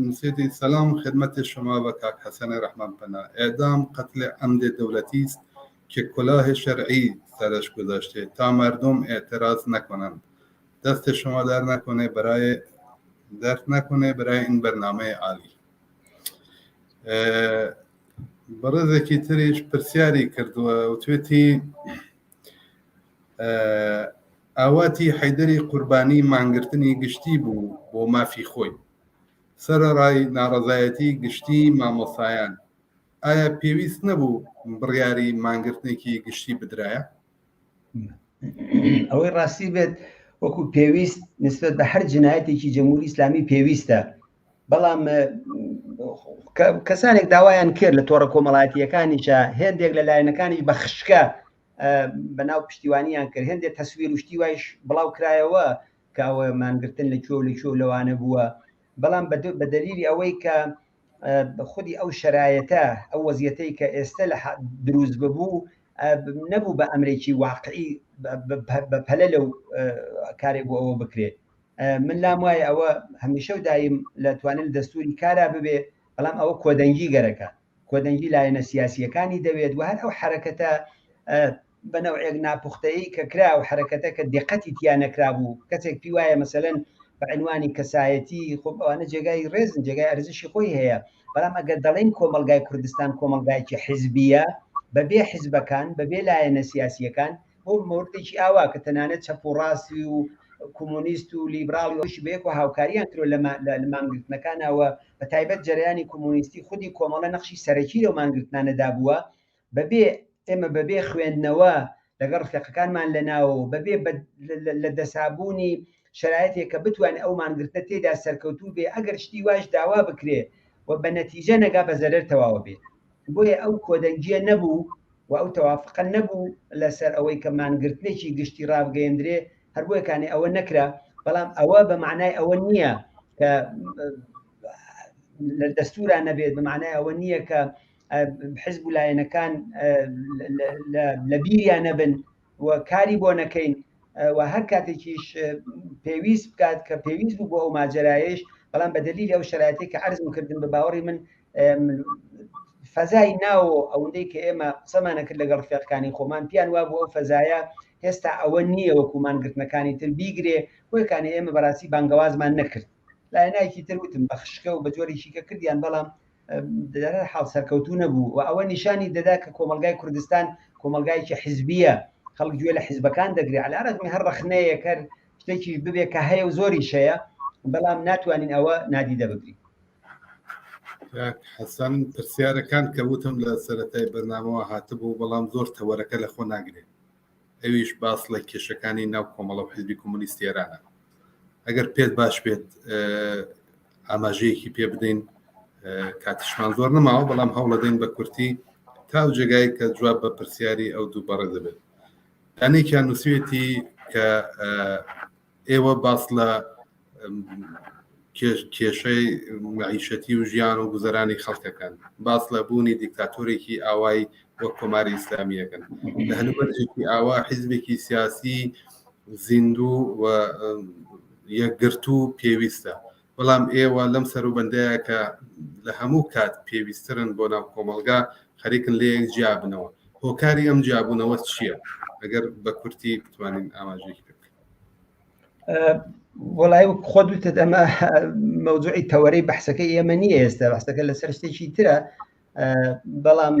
نووسێتی سلام خدمت شما و کاک حسن رحمان پنا اعدام قتل عمد دولتی است که کلاه شرعی سرش گذاشته تا مردم اعتراض نکنند دست شما در نکنه برای درد نکنه برای این برنامه عالی بەڕێزێکی تریش پرسیاری کردووە وتوێتی ئاواتی حەیدەری قوربانی مانگرتنی گشتی بوو بۆ مافی خۆی سەرەڕای ناڕەزایەتی گشتی مامۆستایان ئایا پێویست نەبوو بڕیاری مانگرتنێکی گشتی بدرایە؟ ئەوەی ڕاستی بێت وەکو پێویست نسبەت بە هەر جنایەتێکی جمهوری ئیسلامی پێویستە بەڵام کەسانێک داوایان کرد لە تۆڕە کۆمەڵایەتیەکانیشە هێندێک لە لایەنەکانی بە خشکە بەناو پشتیوانیان کرد هێندێک تەسویر و شتی وایش بڵاو کرایەوە کە ئەوە مانگرتن لە کوێ و لە کوێ و لەوانە بووە بەڵام بە دەلیلی ئەوەی کە خودی ئەو شرایەتە ئەو وەزیەتەی کە ئێستا لە دروست ببوو نەبوو بە ئەمرێکی واقعی بە پەلە لەو کارێک بۆ ئەوە بکرێت من لام وایە ئەوە هەمیشە و دایم لە توانن دەستوری کارا ببێ بەڵام ئەوە کۆدەنگی گەرەکە کۆدەنگی لایەنە سیاسییەکانی دەوێت و هەر ئەو حەرەکەتە بە نەوعێک ناپوختەیەی کە کرا و حەرەکەتە کە دیقەتی تیا نەکرابوو کەسێک پی وایە مەسەلەن بە عنوانی کەسایەتی خۆ ئەوانە جێگای ڕێزن جێگای ئەرزشی خۆی هەیە بەڵام ئەگەر دەڵێن کۆمەلگای کوردستان کۆمەلگایکی حزبیە بەبێ حزبەکان بەبێ لایەنە سیاسیەکان بۆ مۆردێکی ئاوا کە تەنانەت چەپ و ڕاستی و کۆمۆنیست و لیبراڵی ئەوشی بەیەکەوە هاوکاریان کرد لە مانگرتنەکانەوە بە تایبەت جەرەیانی کۆمۆنیستی خودی کۆمەڵە نەخشی سەرەکی لەو مانگرتنانەدا بووە بەبێ ئێمە بەبێ خوێندنەوە لەگەڵ ڕفێقەکانمان لە ناوەوە بەبێ لە دەسابوونی شرایەتێک کە بتوانێت ئەو مانگرتنە تێدا سەرکەوتوو بێ ئەگەر شتی واش داوا بکرێ و بە نەتیجە نەگا بە زەرەر تەواوە بێ بۆیە ئەو کۆدەنگیە نەبوو و ئەو تەوافقە نەبوو لەسەر ئەوەی کە مانگرتنێکی گشتی ڕابگەیەندرێ هەر بۆیەکانی ئەوە نەکرا بەڵام ئەوە بە معنای ئەوە نییە کە لە دەستورا نەبێت بە معنای ئەوە نییە کە حزب و لایەنەکان لە بیریان نەبن و کاری بۆ نەکەین و هەر کاتێکیش پێویست بکات کە پێویست بوو بۆ ئەو ماجەرایش بەڵام بە دلیلی ئەو شرایەتی کە عرضم کردن بە باوەڕی من فەزای ناوە ئەوەندەی کە ئێمە قسەمانە کرد لەگەڵ فێقکانی خۆمان پیان وا بوو ئەو فەزایە هێستا ئەوە نییە وەکومانگرتنەکانی تر بیگرێ بۆیەکانی ئێمە بەڕاستی بانگەوازمان نەکرد لایەنایکی تر وتم بە خشکە و بە جۆرێکی کە کردیان بەڵام دەر حاڵ سەرکەوتوو نەبوو و ئەوە نیشانی دەدا کە کۆمەلگای کوردستان کۆمەلگایکی حزبیە خەڵک گوێ لە حزبەکان دەگرێت علا ڕەغمی هەر ڕەخنەیەک هەر شتێکیش ببێ کە هەیە و زۆریش هەیە بەڵام ناتوانین ئەوە نادیدە بگرین. کاک حەسەن پرسیارەکان کە وتم لە سەرەتای بەرنامەوە هاتبوو بەڵام زۆر تەوەرەکە لە خۆ ناگرێت ئەویش باس لە کێشەکانی ناو کۆمەڵە و حزبی کۆمۆنیستی ئێرانە ئەگەر پێت باش بێت ئاماژەیەکی پێ بدەین کاتیشمان زۆر نەماوە بەڵام هەوڵەدەین بە کورتی تا و جێگای کە جواب بە پرسیاری ئەو دوو بەڕێ دەبێت دانێکیان نووسوێتی کە ئێوە باس لە کێشەی مەعیشەتی و ژیان و گوزەرانی خەڵکەکەن، باس لە بوونی دیکتاتۆرێکی ئاوای وەک کۆماری ئیسلامیەکەن. لە هەلومەرجێکی ئاوا حیزبێکی سیاسی زیندوو و یەکگرتوو پێویستە، بەڵام ئێوە لەم سەروبەندەیە کە لە هەموو کات پێویستترن بۆ ناو کۆمەڵگا خەریکن لێیەک جیابنەوە. هۆکاری ئەم جیابوونەوە چییە؟ ئەگەر بە کورتی بتوانین ئاماژەیەکی پێ بکەین. وەڵای وەک خۆت وتت ئەمە مەوزوعی تەوەرەی بەحسەکەی ئێمە نییە ئێستا بەحسەکە لەسەر شتێکی ترە بەڵام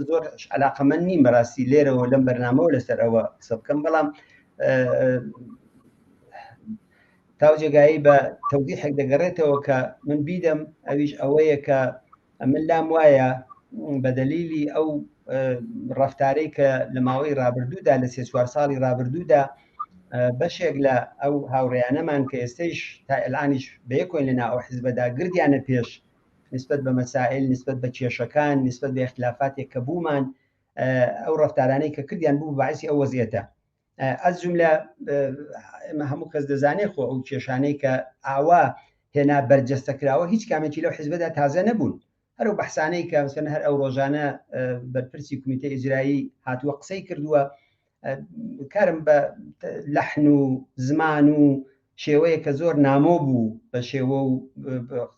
زۆر علاقەمەند نیم بەڕاستی لێرەوە لەم بەرنامەوە لەسەر ئەوە قسە بکەم بەڵام تاو جێگایی بە تەوزیحێک دەگەڕێتەوە کە من بیدەم ئەویش ئەوەیە کە ئەمن لام وایە بە دەلیلی ئەو ڕەفتارەی کە لە ماوەی ڕابردوودا لە سێ چوار ساڵی ڕابردوودا بەشێک لە ئەو هاوڕێیانەمان کە ئێستەیش تا ئەلانیش بەیەکۆین لە ناو ئەو حزبەدا گردیانە پێش نسبەت بە مەسائل نسبەت بە کێشەکان نسبەت بە ئیختلافاتێک کە بوومان ئەو ڕەفتارانەی کە کردیان بوو باعسی ئەو وەزیەتە ئەز جملە ئێمە هەموو کەس دەزانێت خۆ ئەو کێشانەی کە ئاوا هێنا بەرجەستە کراوە هیچ کامێکی لەو حزبەدا تازە نەبوون هەر ئەو بەحسانەی کە مثلەن هەر ئەو ڕۆژانە بەرپرسی کومیتە ئیجرایی هاتووە قسەی کردووە کارم بە لەحن و زمان و شێوەیەک کە زۆر نامۆ بوو بە شێوە و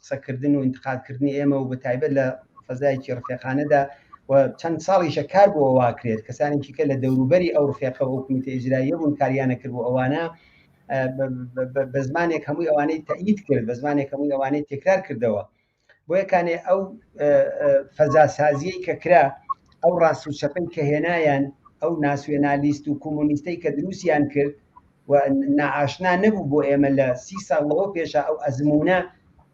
قسەکردن و ئینتقادکردنی ئێمە و بە تایبەت لە فەزایەکی ڕفێقانەدا و چەند ساڵیشە کار بۆ واکرێت کەسانێکی کە لە دەوروبەری ئەو ڕفێقە و کومیتە ئیجراییە بوون کاریانە کرد بۆ ئەوانە بە زمانێک هەمووی ئەوانەی تەئید کرد بە زمانێک هەمووی ئەوانەی تکرار کردەوە بۆیە کانێ ئەو فەزاسازیەی کە کرا ئەو ڕاست و چەپەی کە هێنایان ئەو ناسیۆنالیست و کۆمۆنیستەی کە دروستیان کرد و نائاشنا نەبوو بۆ ئێمە لە سی ساڵ لەوە پێشە ئەو ئەزمونە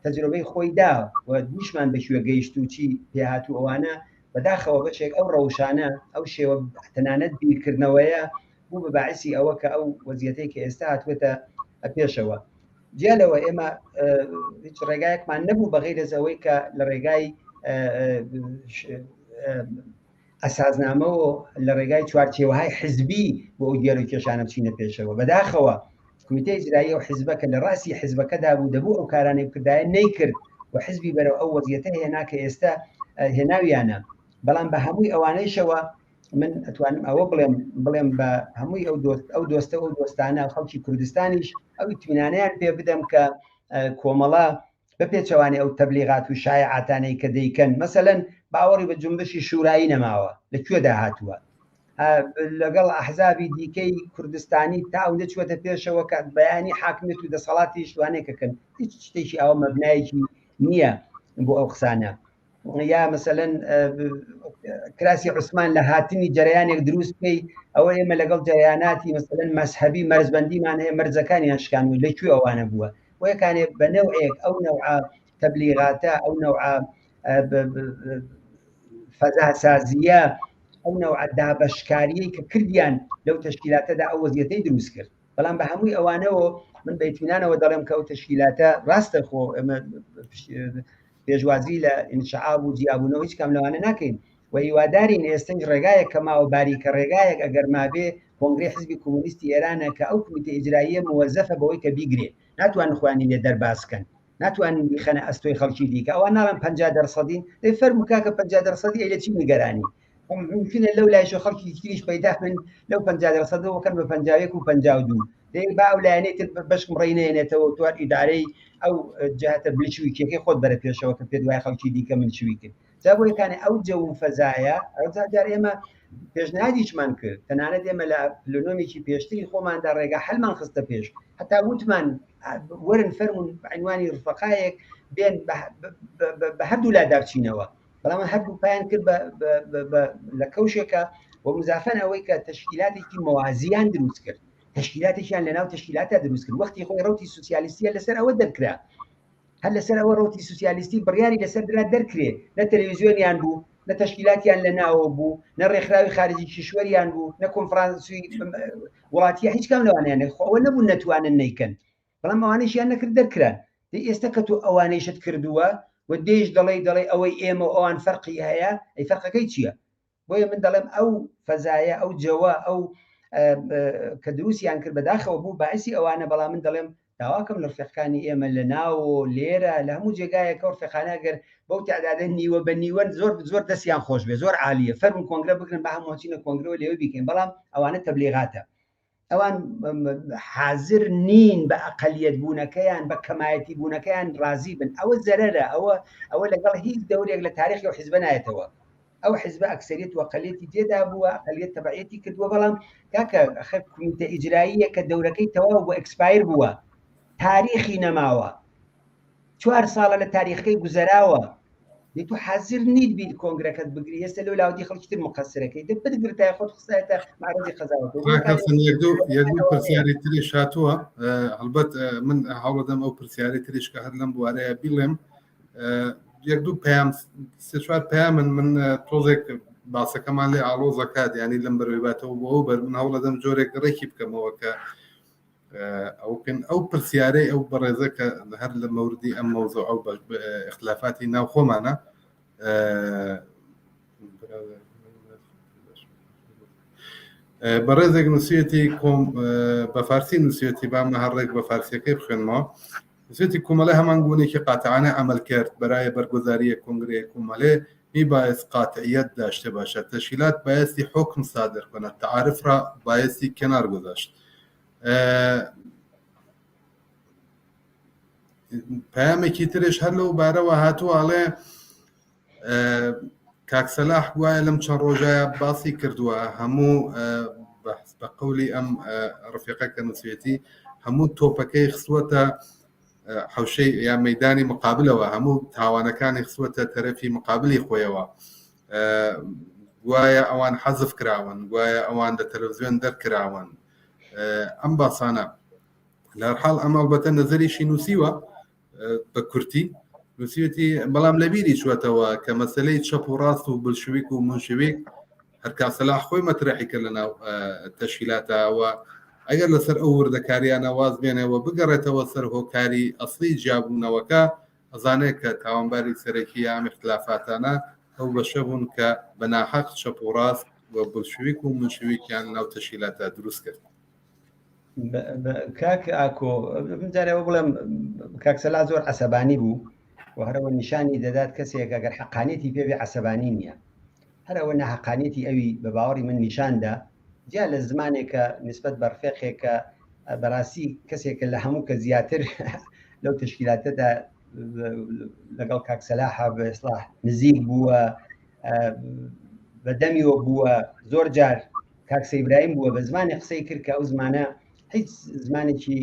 تەجربەی خۆی دا و دووشمان بەکوێ گەیشت و چی پێهات و ئەوانە بەداخەوە بەشێک ئەو ڕەوشانە ئەو شێوە تەنانەت بیرکردنەوەیە بوو بە باعسی ئەوە کە ئەو وەزیەتەی کە ئێستا هاتووەتە پێشەوە جیا لەوە ئێمە هیچ ڕێگایەکمان نەبوو بە غەیرەز ئەوەی کە لە ڕێگای ئەساسنامەوە لە ڕێگای چوارچێوەهای حزبی بۆ ئەو دیار و کێشانە بچینە پێشەوە بەداخەوە کمیتەی ئیجرایی ئەو حزبە کە لە ڕاستی حزبەکەدا بوو دەبوو ئەو کارانەی بکردایە نەیکرد و حزبی بەرەو ئەو وەزیەتە هێنا کە ئێستا هێناویانە بەڵام بە هەمووی ئەوانەیشەوە من ئەتوانم ئەوە بڵێم بڵێم بە هەمووی ئەو دۆست ئەو دۆستە ئەو دۆستانە خەڵکی کوردستانیش ئەو ئیتمینانیان پێ بدەم کە کۆمەڵە بە پێچەوانی ئەو تەبلیغات و شایعاتانەی کە دەیکەن مەسەلەن باوەڕی بە جنبشی شورایی نەماوە لە کوێدا هاتووە؟ لەگەڵ ئەحزابی دیکەی کوردستانی تا ئەوندە چوەتە پێشەوە کە بەیانی حاکمیت و دەسەڵاتیش توانێکەکەن هیچ شتێکی ئەوە مەبنایەکی نییە بۆ ئەو قسانە یا مەسەلەن کراسی عوسمان لە هاتنی جەرەیانێک دروست بکەی ئەوە ئێمە لەگەڵ جەرەیاناتی مەسەلەن مەزهەبی مەرزبەندیمان هەیە مەرزەکانیان شکان و لە کوێ ئەوانە بووە بۆیەکانێ بە نەوعێک ئەو نەوعە تەبلیغاتە ئەو نەوعە فەزاسازیە ئەو نەوعە دابەشکاریەی کە کردیان لەو تەشکیلاتەدا ئەو وەزیەتەی دروست کرد بەڵام بە هەمووی ئەوانەوە من بە ئیتمینانەوە دەڵێم کە ئەو تەشکیلاتە ڕاستە خۆ ئێمە پێشوازی لە ئینشعاب و جیابوونەوە هیچ کام لەوانە ناکەین و هیوادارین ئێستەش ڕێگایەک کە ماوە باریکە ڕێگایەک ئەگەر مابێ کۆنگرەی حزبی کۆمۆنیستی ئێرانە کە ئەو کمیتە ئیجراییە موەزەفە بەوەی کە بیگرێ ناتوانن خۆیانی لێ دەرباز کەن ناتوانن بیخەنە ئەستۆی خەڵکی دیکە ئەوان ناڵێن 50 دەرسەدین دەی فەرموو کاکە 50 دەرسەدی ئەی لە چی نیگەرانی ممکنە لەو لایشەوە خەڵکی تریش پەیدا بن لەو 50 دەرسەدەوە کەن بە 51 و 52 دەی با ئەو لایەنەی تر بەشکم ڕێی نەیەنێتەوە توان ئیدارەی ئەو جهتە بلشویکیەکەی خۆت بەرە پێشەوە کە پێت وایە خەڵکی دیکە ملشویکن جا بۆ یەکانێ ئەو جەو و فەزایە ئەو جار ئێمە پێشنیادیشمان کرد تەنانەت ئێمە لە پلۆنۆمێکی پێشتری خۆماندا ڕێگا حەلمان خستە پێش هەتا وتمان وەرن فەرمونون بە عنوانی ڕفەقایەک بێن بە هەردوو لا دابچینەوە بەڵام هەردوو پایان کرد لە کەوشێکە و مزافەن ئەوەی کە تەشکیلاتێکی موازیان دروست کرد تەشکیلاتێکیان لەناو تەشکیلاتە دروست کرد وەختی خۆی ڕوتی سوسیالیستیە لەسەر ئەوە دەرکرا هەر لەسەر ئەوە ڕوتی سوسیالیستی بڕیاری لەسەر درا دەرکرێ نە تەلەویزیۆنیان بوو نە تەشکیلاتیان لە ناوە بوو نە ڕێکخراوی خارجی کیشوەریان بوو نە کۆنفرانسی وڵاتیە هیچ کام لەوانیان خۆ ئەوە نەبوو نەتوانن نیکەن بەڵام ئەوانەیشیان نەکرد دەرکران دەی ئێستا کە تۆ ئەوانەیشت کردووە و دێش دەڵێی دەڵێ ئەوەی ئێمە و ئەوان فەرقی هەیە ئەی فەرقەکەی چییە بۆیە من دەڵێم ئەو فەزایە ئەو جەوە ئەو کە دروستیان کرد بەداخەوە بوو باعسی ئەوانە بەڵام من دەڵێم داواکەم لە ڕفێقانی ئێمە لە ناو لێرە لە هەموو جێگایەکە ڕفێقانە گەر بەو تعدادە نیوە بە نیوەن زۆر زۆر دەستیان خۆش بێ زۆر عالیە فەرموون کۆنگرە بگرن بە هەموو چینە کۆنگرەوە لێوە بیکەین بەڵام ئەوانە تەبلیغاتە ئەوان حازر نین بە ئەقلیەت بوونەکەیان بە کەمایەتی بوونەکەیان ڕازی بن ئەوە زەرەرە ئەوە ئەوە لەگەڵ هیچ دەورێک لە تاریخی ئەو حزبە نایەتەوە ئەو حزبە ئەکسەریت و ئەقلیەتی تێدا بووە ئەقلیەت تەبعیەتی کردووە بەڵام کاکە ئەخر کمیتە ئیجراییە کە دەورەکەی تەواو بوو expire بووە تاریخی نەماوە چوار ساڵە لە تاریخەکەی گوزەراوە دەی تۆ حازر نیت بیت کۆنگرەکەت بگری ئێستا لەو لاودی خەڵکی تر مقەسرەکەی دە بتگرتای خۆت خستایەتە معرضی قەزاوەتەوە یەک دوو پرسیاری تریش هاتووە هەڵبەت من هەوڵدەم ئەو پرسیاری تریش کە هەر لەم بوارەیە بیڵێم یەک دوو پەیام سێ چوار پەیامن من تۆزێک باسەکەمان لێ ئاڵۆزەکات ینی لەم بەروی باتەوە بۆ ئەو بەر من هەوڵەدەم جۆرێک ڕێکی بکەمەوە کە ئەو بکەن ئەو پرسیارەی ئەو بەڕێزە کە هەر لە مەوردی ئەم مەوزوع ئەو اختلافاتی ناو خۆمانە بەڕێزێک نووسێتی کۆم بە فارسی نووسێتی با من هەر ڕێک بە فارسیەکەی بخوێنمەوە نووسێتی کومەڵە هەمان گونێکی قاتعانە عمل کرد برای برگزاری کنگره کومەلێ میبایست قاطعیت داشته باشد تشکیلات بایستی حکم صادر کند تعارف را بایستی کنار گذاشت پەیامێکی ترش هەر لەو بارەوە هاتووە ئەڵێ کاک سەلاح گوایە لەم چەند ڕۆژە باسی کردووە هەموو بە قەولی ئەم ڕفیقە کە نووسێتی هەموو تۆپەکەی خستووەتە حوشەی یا مەدانی مقابلەوە هەموو تاوانەکانی خستووەتە تەرەفی مقابلی خۆیەوە گوایە ئەوان حەزف کراون گوایە ئەوان لە تەلەڤزیۆن دەرکراون ئەم باسانە لەحاڵ ئەم ئەڵبەتە نەزەریشی نووسیوە بە کورتی نووسیوێتی بەڵام لەبیری چوەتەوە کە مەسلەی چەپ و ڕاست و بلشویک و منشویک هەرکا سەلاح خۆی مەترەحی کرد لە ناو تەشکیلاتەوە ئەگەر لەسەر ئەو وردەکاریانە واز بێنەوە بگەڕێتەوە سەر هۆکاری ئەسڵی جیابوونەوەکە ئەزانێت کە تاوانباری سەرەکی ئەم اختلافاتانە ئەو بەشە بوون کە بە ناحەق چەپ و ڕاست و بلشویک و منشویکیان ناو تەشکیلاتە دروست کرد. کاک ئاکۆ من جارێ ئەوە بڵێم کاک سەلا زۆر عەسەبانی بوو و هەرەوە نیشانی دەدات کەسێک ئەگەر حەقانیەتی پێ بێ عەسەبانی نییە هەرەوە ناحەقانیەتی ئەوی بە باوەڕی من نیشاندا جیا لە زمانێکە نسبەت بە ڕفێقێکە بەڕاستی کەسێکە لە هەموو کە زیاتر لەو تەشکیلاتەدا لەگەڵ کاک سەلاحە بە ئیسلاح نزیک بووە بە دەمیەوە بووە زۆر جار کاک سەیبرایم بووە بە زمانی قسەی کرد کە ئەو زمانە هیچ زمانێکی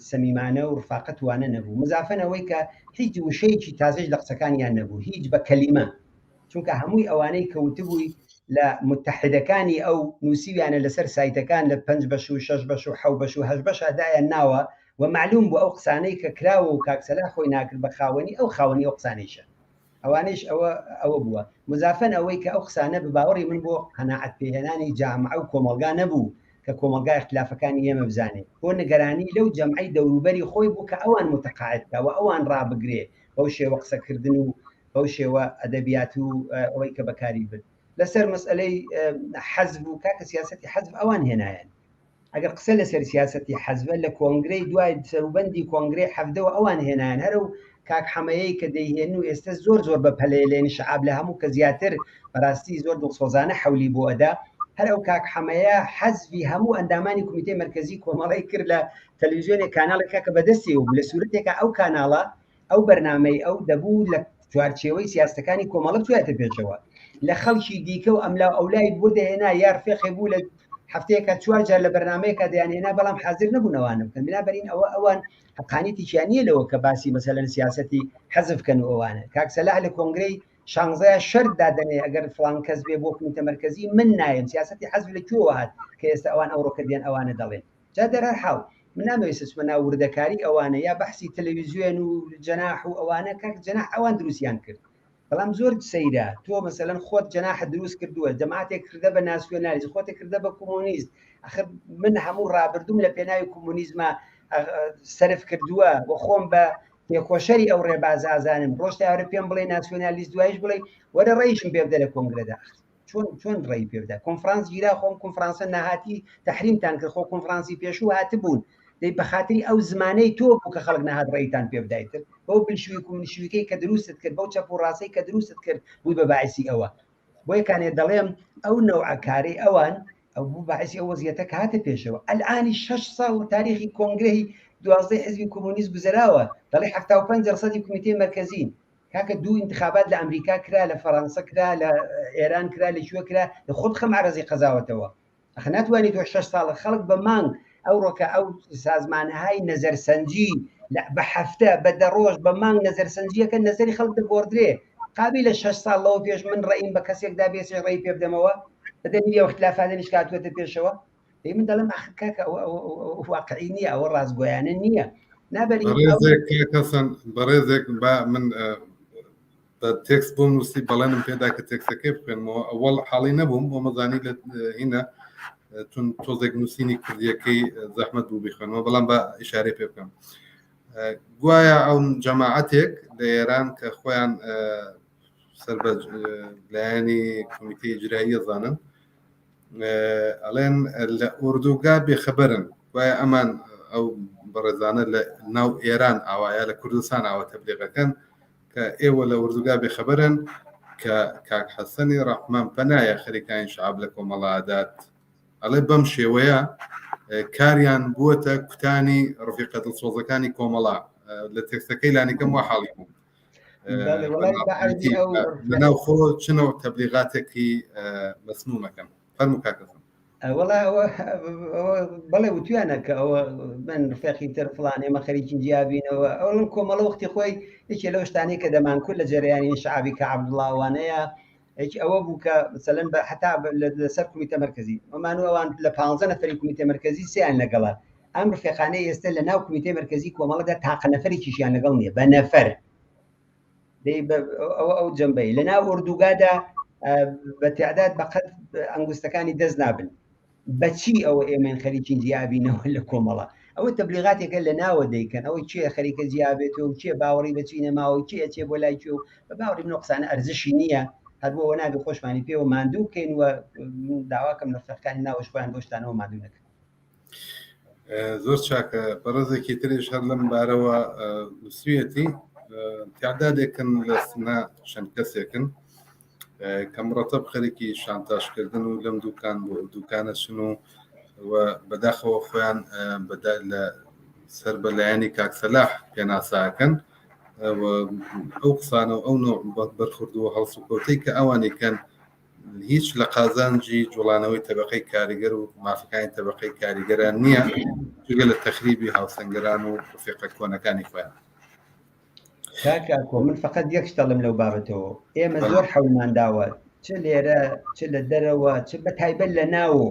سەمیمانە و ڕفاقەت وانە نەبوو مزافەن ئەوەی کە هیچ وشەیەکی تازەش لە قسەکانیان نەبوو هیچ بە کەلیمە چونکە هەمووی ئەوانەی کە وتبووی لە متحدەکانی ئەو نووسیویانە لەسەر سایتەکان لە پنج بەش و شەش بەش و حەو بەش و هەش بەشا دایان ناوە و معلوم بوو ئەو قسانەی کە کراوە و کاک سەلاح خۆی ناکرد بە خاوەنی ئەو خاوەنی ئەو قسانەیشە ئەوانەیش ئەوە ئەوە بووە مزافەن ئەوەی کە ئەو قسانە بە باوەڕی من بۆ قەناعەت پێهێنانی جامعە و کۆمەڵگا نەبوو کە کۆمەڵگا ئیختلافەکانی ئێمە بزانێ بۆ نگەرانی لەو جەمعەی دەوروبەری خۆی بوو کە ئەوان متقاعد کا و ئەوان ڕابگرێ بەو شێوە قسەکردن و بەو شێوە ئەدەبیات و ئەوەی کە بەکاری برد لەسەر مەسئلەی حەزب و کاکە سیاسەتی حەزب ئەوان هێنایان ئەگەر قسە لەسەر سیاسەتی حەزبە لە کۆنگرەی دوای سەروبەندی کۆنگرەی حەڤدەوە ئەوان هێنایان هەر ئەو کاک حەمەیەی کە دەیهێنن و ئێستە زۆر زۆر بە پەلەیە لە ئینشعاب لە هەموو کە زیاتر بەراستی زۆر دڵسۆزانە حەولی بۆ ئەدا هەر ئەو کاک حەمەیە حەزفی هەموو ئەندامانی کومیتەی مەرکەزی کۆمەڵەی کرد لە تەلەڤیزیۆنێک کاناڵێکا کە بەدەستیەوە بوو لە سورەتێکا ئەو کاناڵە ئەو بەرنامەی ئەو دەبوو لە چوارچێوەی سیاستەکانی کۆمەڵە بچوایەتە پێشەوە لە خەڵکی دیکە و ئەملا ئەولای بۆ دەهێنا یا ڕفێقێ بوو لە هەفتەیەکە چوار جار لە بەرنمەیەکە دەیانهێنا بەڵام حاضر نەبوون ئەوانە بکەن بنابەرین ئەوە ئەوان حقانیتیان نییە لەوە کە باسی مەسەلەن سیاسەتی حەزف بکەن و ئەوانە کاک سەلاح لە کۆنگرەی شانزەیە شەرت دادەنێ ئەگەر فڵان کەس بێ بۆ کومیتە مەرکەزی من نایم سیاسەتی حەزف لە کوێوە هات کە ئێستا ئەوان ئەوڕۆکە دێن ئەوانە دەڵێن جا دەرهەر حاڵ من نامەوێت بچمە ناو وردەکاری ئەوانە یا بەحسی تەلەویزیۆن و جەناح و ئەوانە کاک جەناح ئەوان دروستیان کرد بەڵام زۆر سەیرە تۆ مەسەلەن خۆت جەناحت دروست کردووە جەماعەتێک کردە بە ناسیۆنالیست خۆتێک کردە بە کۆمۆنیست ئەخر من هەموو ڕابردووم لە پێناوی کۆمۆنیزمە سەرف کردووە و خۆم بە تێکۆشەری ئەو ڕێبازە ئازانم ڕۆژ تاوەرە پێم بڵێ ناسیۆنالیست دوایش بڵێ وەرە ڕێیشم پێ بدە لە کۆنگرەدا چۆن چۆن ڕێی پێ بدە کۆنفرانس گیرا خۆم کۆنفرانسە نەهاتی تەحریمتان کرد خۆ کۆنفرانسی پێشوو هاتبوون دەی بەخاتری ئەو زمانەی تۆ بوو کە خەڵک نەهات ڕێیتان پێ بدایتر بەو بلشویک و منشویکەی کە دروستت کرد بەو چەپ و ڕاستەی کە دروستت کرد بووی بە باعسی ئەوە بۆیە کانێ دەڵێم ئەو نەوعە کارەی ئەوان ئەو بوو باعسی ئەو وەزیەتە کە هاتە پێشەوە ئەلئانی شەش ساڵ تاریخی کۆنگرەی دوازدەی حزبی کۆمۆنیست گوزەراوە دەڵێ 75 دەرسەدی کومیتەی مەرکەزین کاکە دوو ئینتخابات لە ئەمریکا کرا لە فەرەنسە کرا لە ئێران کرا لە کوێ کرا لە خۆت خە معرەزی قەزاوەتەوە ئەخ ناتوانانی تۆ شەش ساڵە خەڵک بە مانگ ئەو ڕۆکە ئەو سازمانهای نەزەرسەنجی بە هەفتە بە دە ڕۆژ بە مانگ نەزەرسەنجیەکە نەزەری خەڵک دەگۆڕدرێ قابی لە شەش ساڵ لەوە پێش من ڕێیم بە کەسێکدا بێسێ ڕێی پێ بدەمەوە بەدەلیلی ئەو اختلافاتە نیش کاتوەتە پێشەوە دەی من دەڵێم ئەخ کاکە ئەوە واقعی نییە ئەوە ڕاستگۆیانە نییە نابەری بەڕێزێک کاک حەسەن بەڕێزێک با من بە تێکست بۆم نووسی بەڵێنم پێدا کە تێکسەکەی بخوێنمەوە ئەوەڵ حاڵی نەبووم بۆ مەزانی لە هینە چون تۆزێک نووسینی کوردیەکەی زەحمەت بوو بیخوێنمەوە بەڵام بە ئیشارەی پێ بکەم گوایە ئەو جەماعەتێک لە ئێران کە خۆیان سەر بە لایەنی کۆمیتەی ئیجرایی زانن ئەڵێن لە ئۆردوگا بێخەبەرن وایە ئەمان ئەو بەڕێزانە لە ناو ئێران ئاوایە لە کوردستان ئاوە تەبلیغەکەن کە ئێوە لە ئۆردوگا بێخەبەرن کە کاک حەسەنی ڕەحمان پەنایە خەریکانی شعب لە کۆمەڵادات ئەڵێ بەم شێوەیە کاریان بووەتە کوتانی ڕفیقە دڵسۆزەکانی کۆمەڵا لە تێکستەکەی لانیکەم وا حاڵی بوو لەناو خۆ چنەوە تەبلیغاتێکی مەسمومەکەن فەرموو کاکە وەڵا ئەوە بەڵێ وتویانە کە ئەوە من ڕفێقی تر فڵان ئێمە خەریکین جیابینەوە ئەوڵم کۆمەڵە وەختی خۆی یەکێ لەو شتانەی کە دەمانکرد لە جەرەیانی شعبی کە عەبدوڵڵاوانەیە یەکی ئەوە بوو کە مثلەن بە حتا لەسەر کومیتە مەرکەزی ئەمان و ئەوان لە 15 نەفەری کومیتە مەرکەزی سیان لەگەڵە ئەم ڕفێقانەی ئێستا لە ناو کومیتەی مەرکەزی کۆمەڵەدا تاقە نەفەرێکیشیان لەگەڵ نییە بە نەفەر ئەوە ئەو جەمبەی لە ناو ئۆردوگادا بە تعداد بەقەت ئەنگوستەکانی دەست نابن بەچی ئەوە ئێمەین خەریکین جیابینەوە لە کۆمەڵە ئەوە تەبلیغاتێکە لە ناوە دەیکەن ئەوەی کێ خەریکە جیابێتەوە کێ باوەڕی بەچی نەماوە کێ ئەچێ بۆ لای کوێ و بە باوەڕی من ئەو قسانە ئەرزشی نییە هەر بۆ ئەوە نابێ خۆشمانی پێوە ماندوو بکەین و داواکەم لە فەرقانی ناوەش خۆیان بۆ شتانەوە ماندوو نەکەن زۆر چاکە بەڕێزێکی تریش هەر لەم بارەوە نووسویەتی تعدادێکن لە سنە چەند کەسێکن کە مڕەتەب خەریکی شانتاژکردن و لەم دوکان بۆ دوکانە چن و و بەداخەوە خۆیان لە سەر بە لایەنی کاک سەلاح پێناساکەن ئەو قسانە و ئەو نوع بەرخورد و هەڵسوکەوتەی کە ئەوانی کەن. هیچ لە قازانجی جوڵانەوەی تەبقەی کاریگەر و مافەکانی تەبقەی کاریگەران نییە جگە لە تەخریبی هاوسەنگەران و ڕفیقە کۆنەکانی خۆیان. کاک ئاکۆ من فقط یەک شت دەڵێم لەو بابەتەوە ئێمە زۆر حەولمان داوە چ لێرە چ لە دەرەوە چ بە تایبەت لە ناوە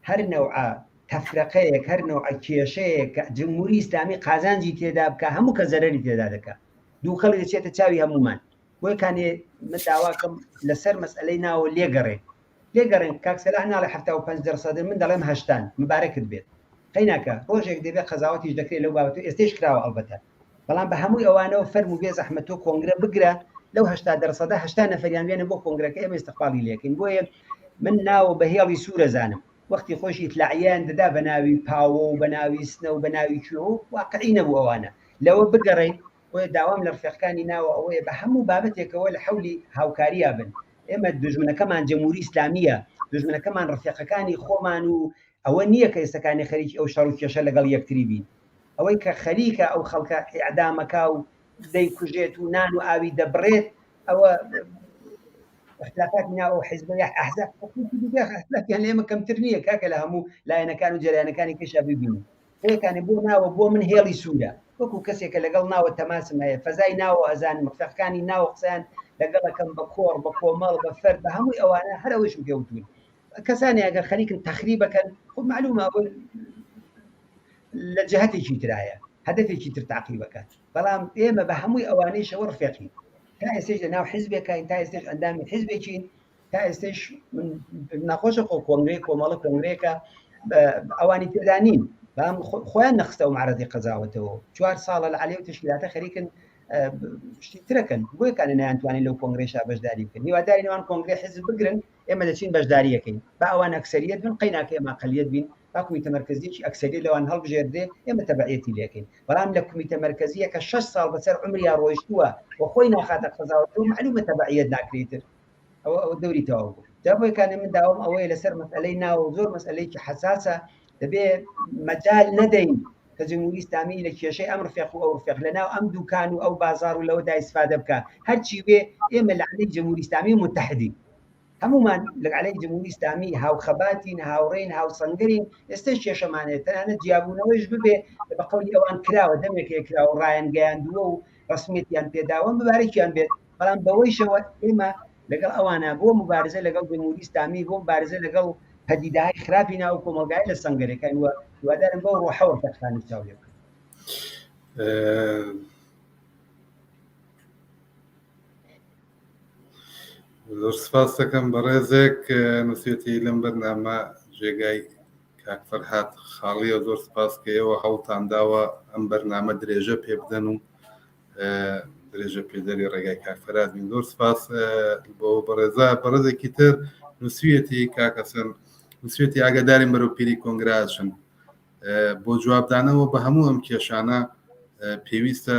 هەر نەوعە تەفرەقەیەک هەر نەوعە کێشەیەک کە جمهوری ئیسلامی قازانجی تێدا بکە هەموو کە زەرەری تێدا دەکا دووکەڵی دەچێتە چاوی هەمومان بۆیە کانێ من داواکەم لەسەر مەسئلەی ناوە لێگەڕێن لێگەڕێن کاک سەلاح ناڵێ 75 دەرسەدن من دەڵێم هەشتان مبارەکت بێت قەیناکە ڕۆژێک دەبێت قەزاوەتیش دەکرێت لەو بابەتە ئێستەیش کراوە ئەڵبەتە بەڵام بە هەمووی ئەوانەوە فەرموو بێ زەحمەت تۆ کۆنگرە بگرە لەو 80 دەرسەدە 80 نەفەریان بێنە بۆ کۆنگرەکە ئێمە ئیستقبالی لێکەین بۆیە من ناوە بە هێڵی سوورە زانم وەختی خۆش ئیتلاعیان دەدا بە ناوی پاوە و بە ناوی سنە و بە ناوی کوێ و واقعی نەبوو ئەوانە لەوە بگەڕێین بۆیە داوام لە ڕفێقەکانی ناوە ئەوەیە بە هەموو بابەتێکەوە لە حەولی هاوکاریا بن ئێمە دوژمنەکەمان جەمهوری ئیسلامیە دوژمنەکەمان ڕفێقەکانی خۆمان و ئەوە نییە کە ئێستەکانی خەریکی ئەو شەڕ و کێشە لەگەڵ یەکتری بین ئەوەی کە خەریکە ئەو خەڵکە ئیعدامەکا و دەیکوژێت و نان و ئاوی دەبڕێت ئەوە اختلافاتی ناو ئەو حیزبە یا ئەحزاب اختلافیان لە ئێمە کەمتر نییە کاکە لە هەموو لایەنەکان و جەریانەکانی کەشا ببینی پێکانێ بۆ ناوە بۆ من هێڵی سوورە وەکو کەسێکە لەگەڵ ناوە تەماسم هەیە فەزای ناوە ئەزانم ڕفێقەکانی ناوە قسەیان لەگەڵەکەم بە کۆڕ بە کۆمەڵ بە فەرد بە هەمووی ئەوانە هەر ئەوەیشم پێ وتوون کەسانی ئەگەر خەریکن تەخریبەکەن خۆ معلومە ئەوە لە جهتێکی ترایە هەدەفێکی تر تاقیبەکات بەڵام ئێمە بە هەمووی ئەوانەیشەوە ڕفێقین تا ئێستێش لە ناو حیزبێکین تا ئێستێش ئەندامی حیزبێکین تا ئێستش من ناخۆشە خۆ کۆنگرەی کۆمەڵە کۆنگرەیەکە ئەوانی تێدا نین بەڵام خۆیان نەخستەوە معرەزی قەزاوەتەوە چوار ساڵە لە عەلێ و تەشکیلاتە خەریکن شتی ترەکەن بۆیەکانە نەیانتوانین لەو کۆنگرەیشا بەشداری بکەن هیوادارین ئەوان کۆنگرەی حیزب بگرن ئێمە دەچین بەشداریەکەین با ئەوان ئەکسەریەت بن قەیناکە ئێمە ئەقەلیەت بین با کومیتە مەرکەزیەکی ئەکسەریەت لەوان هەڵبژێردرێ ئێمە تەبعیەتی لێکەین بەڵام لە کومیتە مەرکەزیە کە شەش ساڵ بەسەر عومریا ڕۆیشتووە و خۆی ناخاتە قەزاوەتەوە معلومە تەبعیەت ناکرێتر ئەوە ئەوە دەوری تەواو بوو جا بۆیە کانێ من داوام ئەوەیە لەسەر مەسئلەی ناوە زۆر مەسئلەیەکی حەساسە دەبێ مەجال نەدەین کە جمهوری ئیسلامی لە کێشەی ئەم ڕفێق و ئەو ڕفێق لە ناو ئەم دوکان و ئەو بازار و لەوەدا ئیسفادە بکە هەرچی بێ ئێمە لە عەلەی جمهوری ئیسلامی متحدین هەمومان لە عەلەی جمهوری ئیسلامی هاوخەباتین هاوڕێین هاوسەنگەرین ئێستا کێشەمان هەیە تەنانەت جیابوونەوەیش ببێ بە قەولی ئەوان کراوە دەمێکێ کراوە ڕایانگەیاندووە و ڕسمیەتیان پێداوە مبارەکیان بێت بەڵام بەوەیشەوە ئێمە لەگەڵ ئەوانە بۆ مبارزە لەگەڵ جمهوری ئیسلامی بۆ مبارزە لەگەڵ پەدیدەهای خراپی ناو کۆمەڵگای لە سەنگەرەکان و هیوادارم بەو ڕۆحەوە فەرخانی چاو لێ بکەن. زۆر سپاس دەکەم بەڕێزێک نووسێتی لەم بەرنامە جێگای کاک فەرهاد خاڵیە زۆر سپاس کە ئێوە هەوڵتان داوە ئەم بەرنامە درێژە پێ بدەن و درێژە پێدەری ڕێگای کاک فەرهاد بین زۆر سپاس بۆ بەڕێزە بەڕێزێکی تر نووسویەتی کاک حەسەن نووسویەتی ئاگادارین بەرەو پیری کۆنگرا ئەچن بۆ جوابدانەوە بە هەموو ئەم کێشانە پێویستە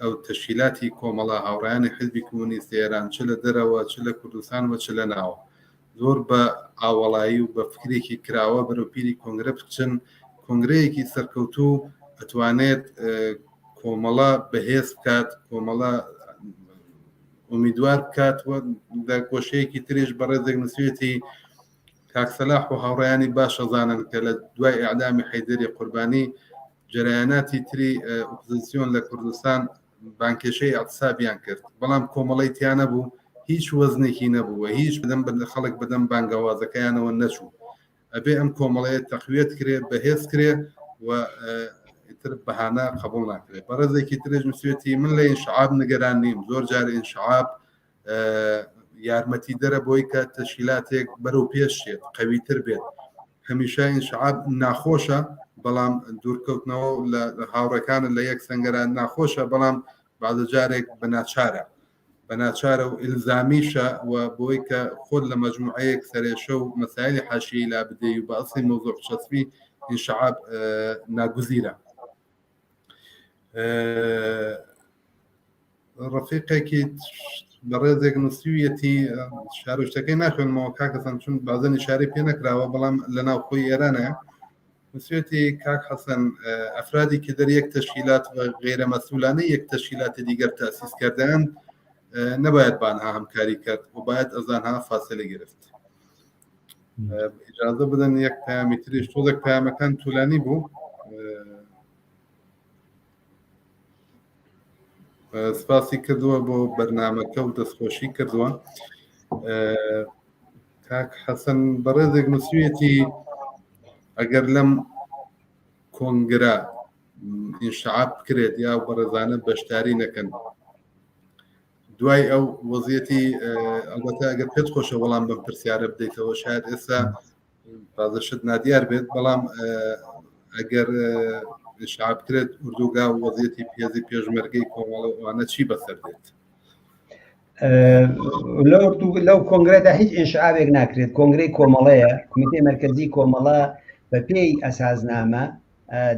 ئەو تەشکیلاتی کۆمەڵە هاوڕیانی حزبی کۆمۆنیست ئێران چ لە دەرەوە چ لە کوردستان و چ لە ناوە زۆر بە ئاوەڵایی و بە فکرێکی کراوە بەرەو پیری کۆنگرە بچن کۆنگرەیەکی سەرکەوتوو ئەتوانێت کۆمەڵە بەهێز بکات کۆمەڵە ئومیدوار بکات و لە گۆشەیەکی تریش بەڕێزێک نووسوێتی کاک سەلاح و هاوڕێیانی باش ئەزانن کە لە دوای ئیعدامی حەیدەری قوربانی جەرەیاناتی تری ئۆپزسیۆن لە کوردستان بانکێشەی ئیعتسابیان کرد بەڵام کۆمەڵەی تیا نەبوو هیچ وەزنێکی نەبوو و هیچ بدەم بە خەڵک بەدەم بانگەوازەکەیانەوە نەچوو ئەبێ ئەم کۆمەڵەیە تەقویەت کرێ بەهێز کرێ و ئیتر بەهانە قبول ناکرێت بەڕێزێکی ترێژ نووسێتی من لە ئینشعاب نگەران نیم زۆر جار ئینشعاب یارمەتیدەرە بۆی کە تەشکیلاتێک بەرەو پێش شێت قەویتر بێت هەمیشە ئینشعاب ناخۆشە بەڵام دوورکەوتنەوە لە هاوڕەکانە لە یەک سنگەران ناخۆشە بەڵام بازە جارێک بەناچارە بەناچارە و ئلزامیشە و بۆی کە خۆت لە مەجموعەیەک سەرێشە و مەسایلی حاشیەی لا بدەی و بە ئەسڵی مەوزوع بچەسپی ئینشعاب ناگوزیرە. ڕەفیقێکی بەڕێزێک نووسیویەتی شارۆشتەکەی ناخوێنمەوە کاک حەسەن چون بازە نیشارەی پێ نەکراوە بەڵام لە ناوخۆی ئێرانە نووسیویەتی کاک حەسەن ئەفرادی که در یک تشکیلات و غیر مسئولانه یک تشکیلات دیگر تأسیس کردند نباید با آنها همکاری کرد و باید از آنها فاصله گرفت. ئجازە بدەن یەک پەیامی تریش تۆزێک پەیامەکان تولانی بوو سپاسی کردووە بۆ بەرنمەکە و دەستخۆشی کردووە کاک حەسەن بەڕێزێک نووسویەتی ئەگەر لەم کۆنگرە ئینشعاب بکرێت یا بەڕێزانە بەشداری نەکەن دوای ئەو وەزیەتی ئەلبەتە ئەگەر پێت خۆشە وەڵام بەم پرسیارە بدەیتەوە شاید ئێستا تازە شت نادیار بێت بەڵام ئەگەر شعب بکرێت ئوردوگا و وەزیەتی پێزی پێشمەرگەی کۆمەڵەوانە چی بەسەر دێت؟ لەو کۆنگرەدا هیچ ئینشعابێک ناکرێت کۆنگرەی کۆمەڵەیە کمیتەی مەرکەزی کۆمەڵە بە پێی ئەسازنامە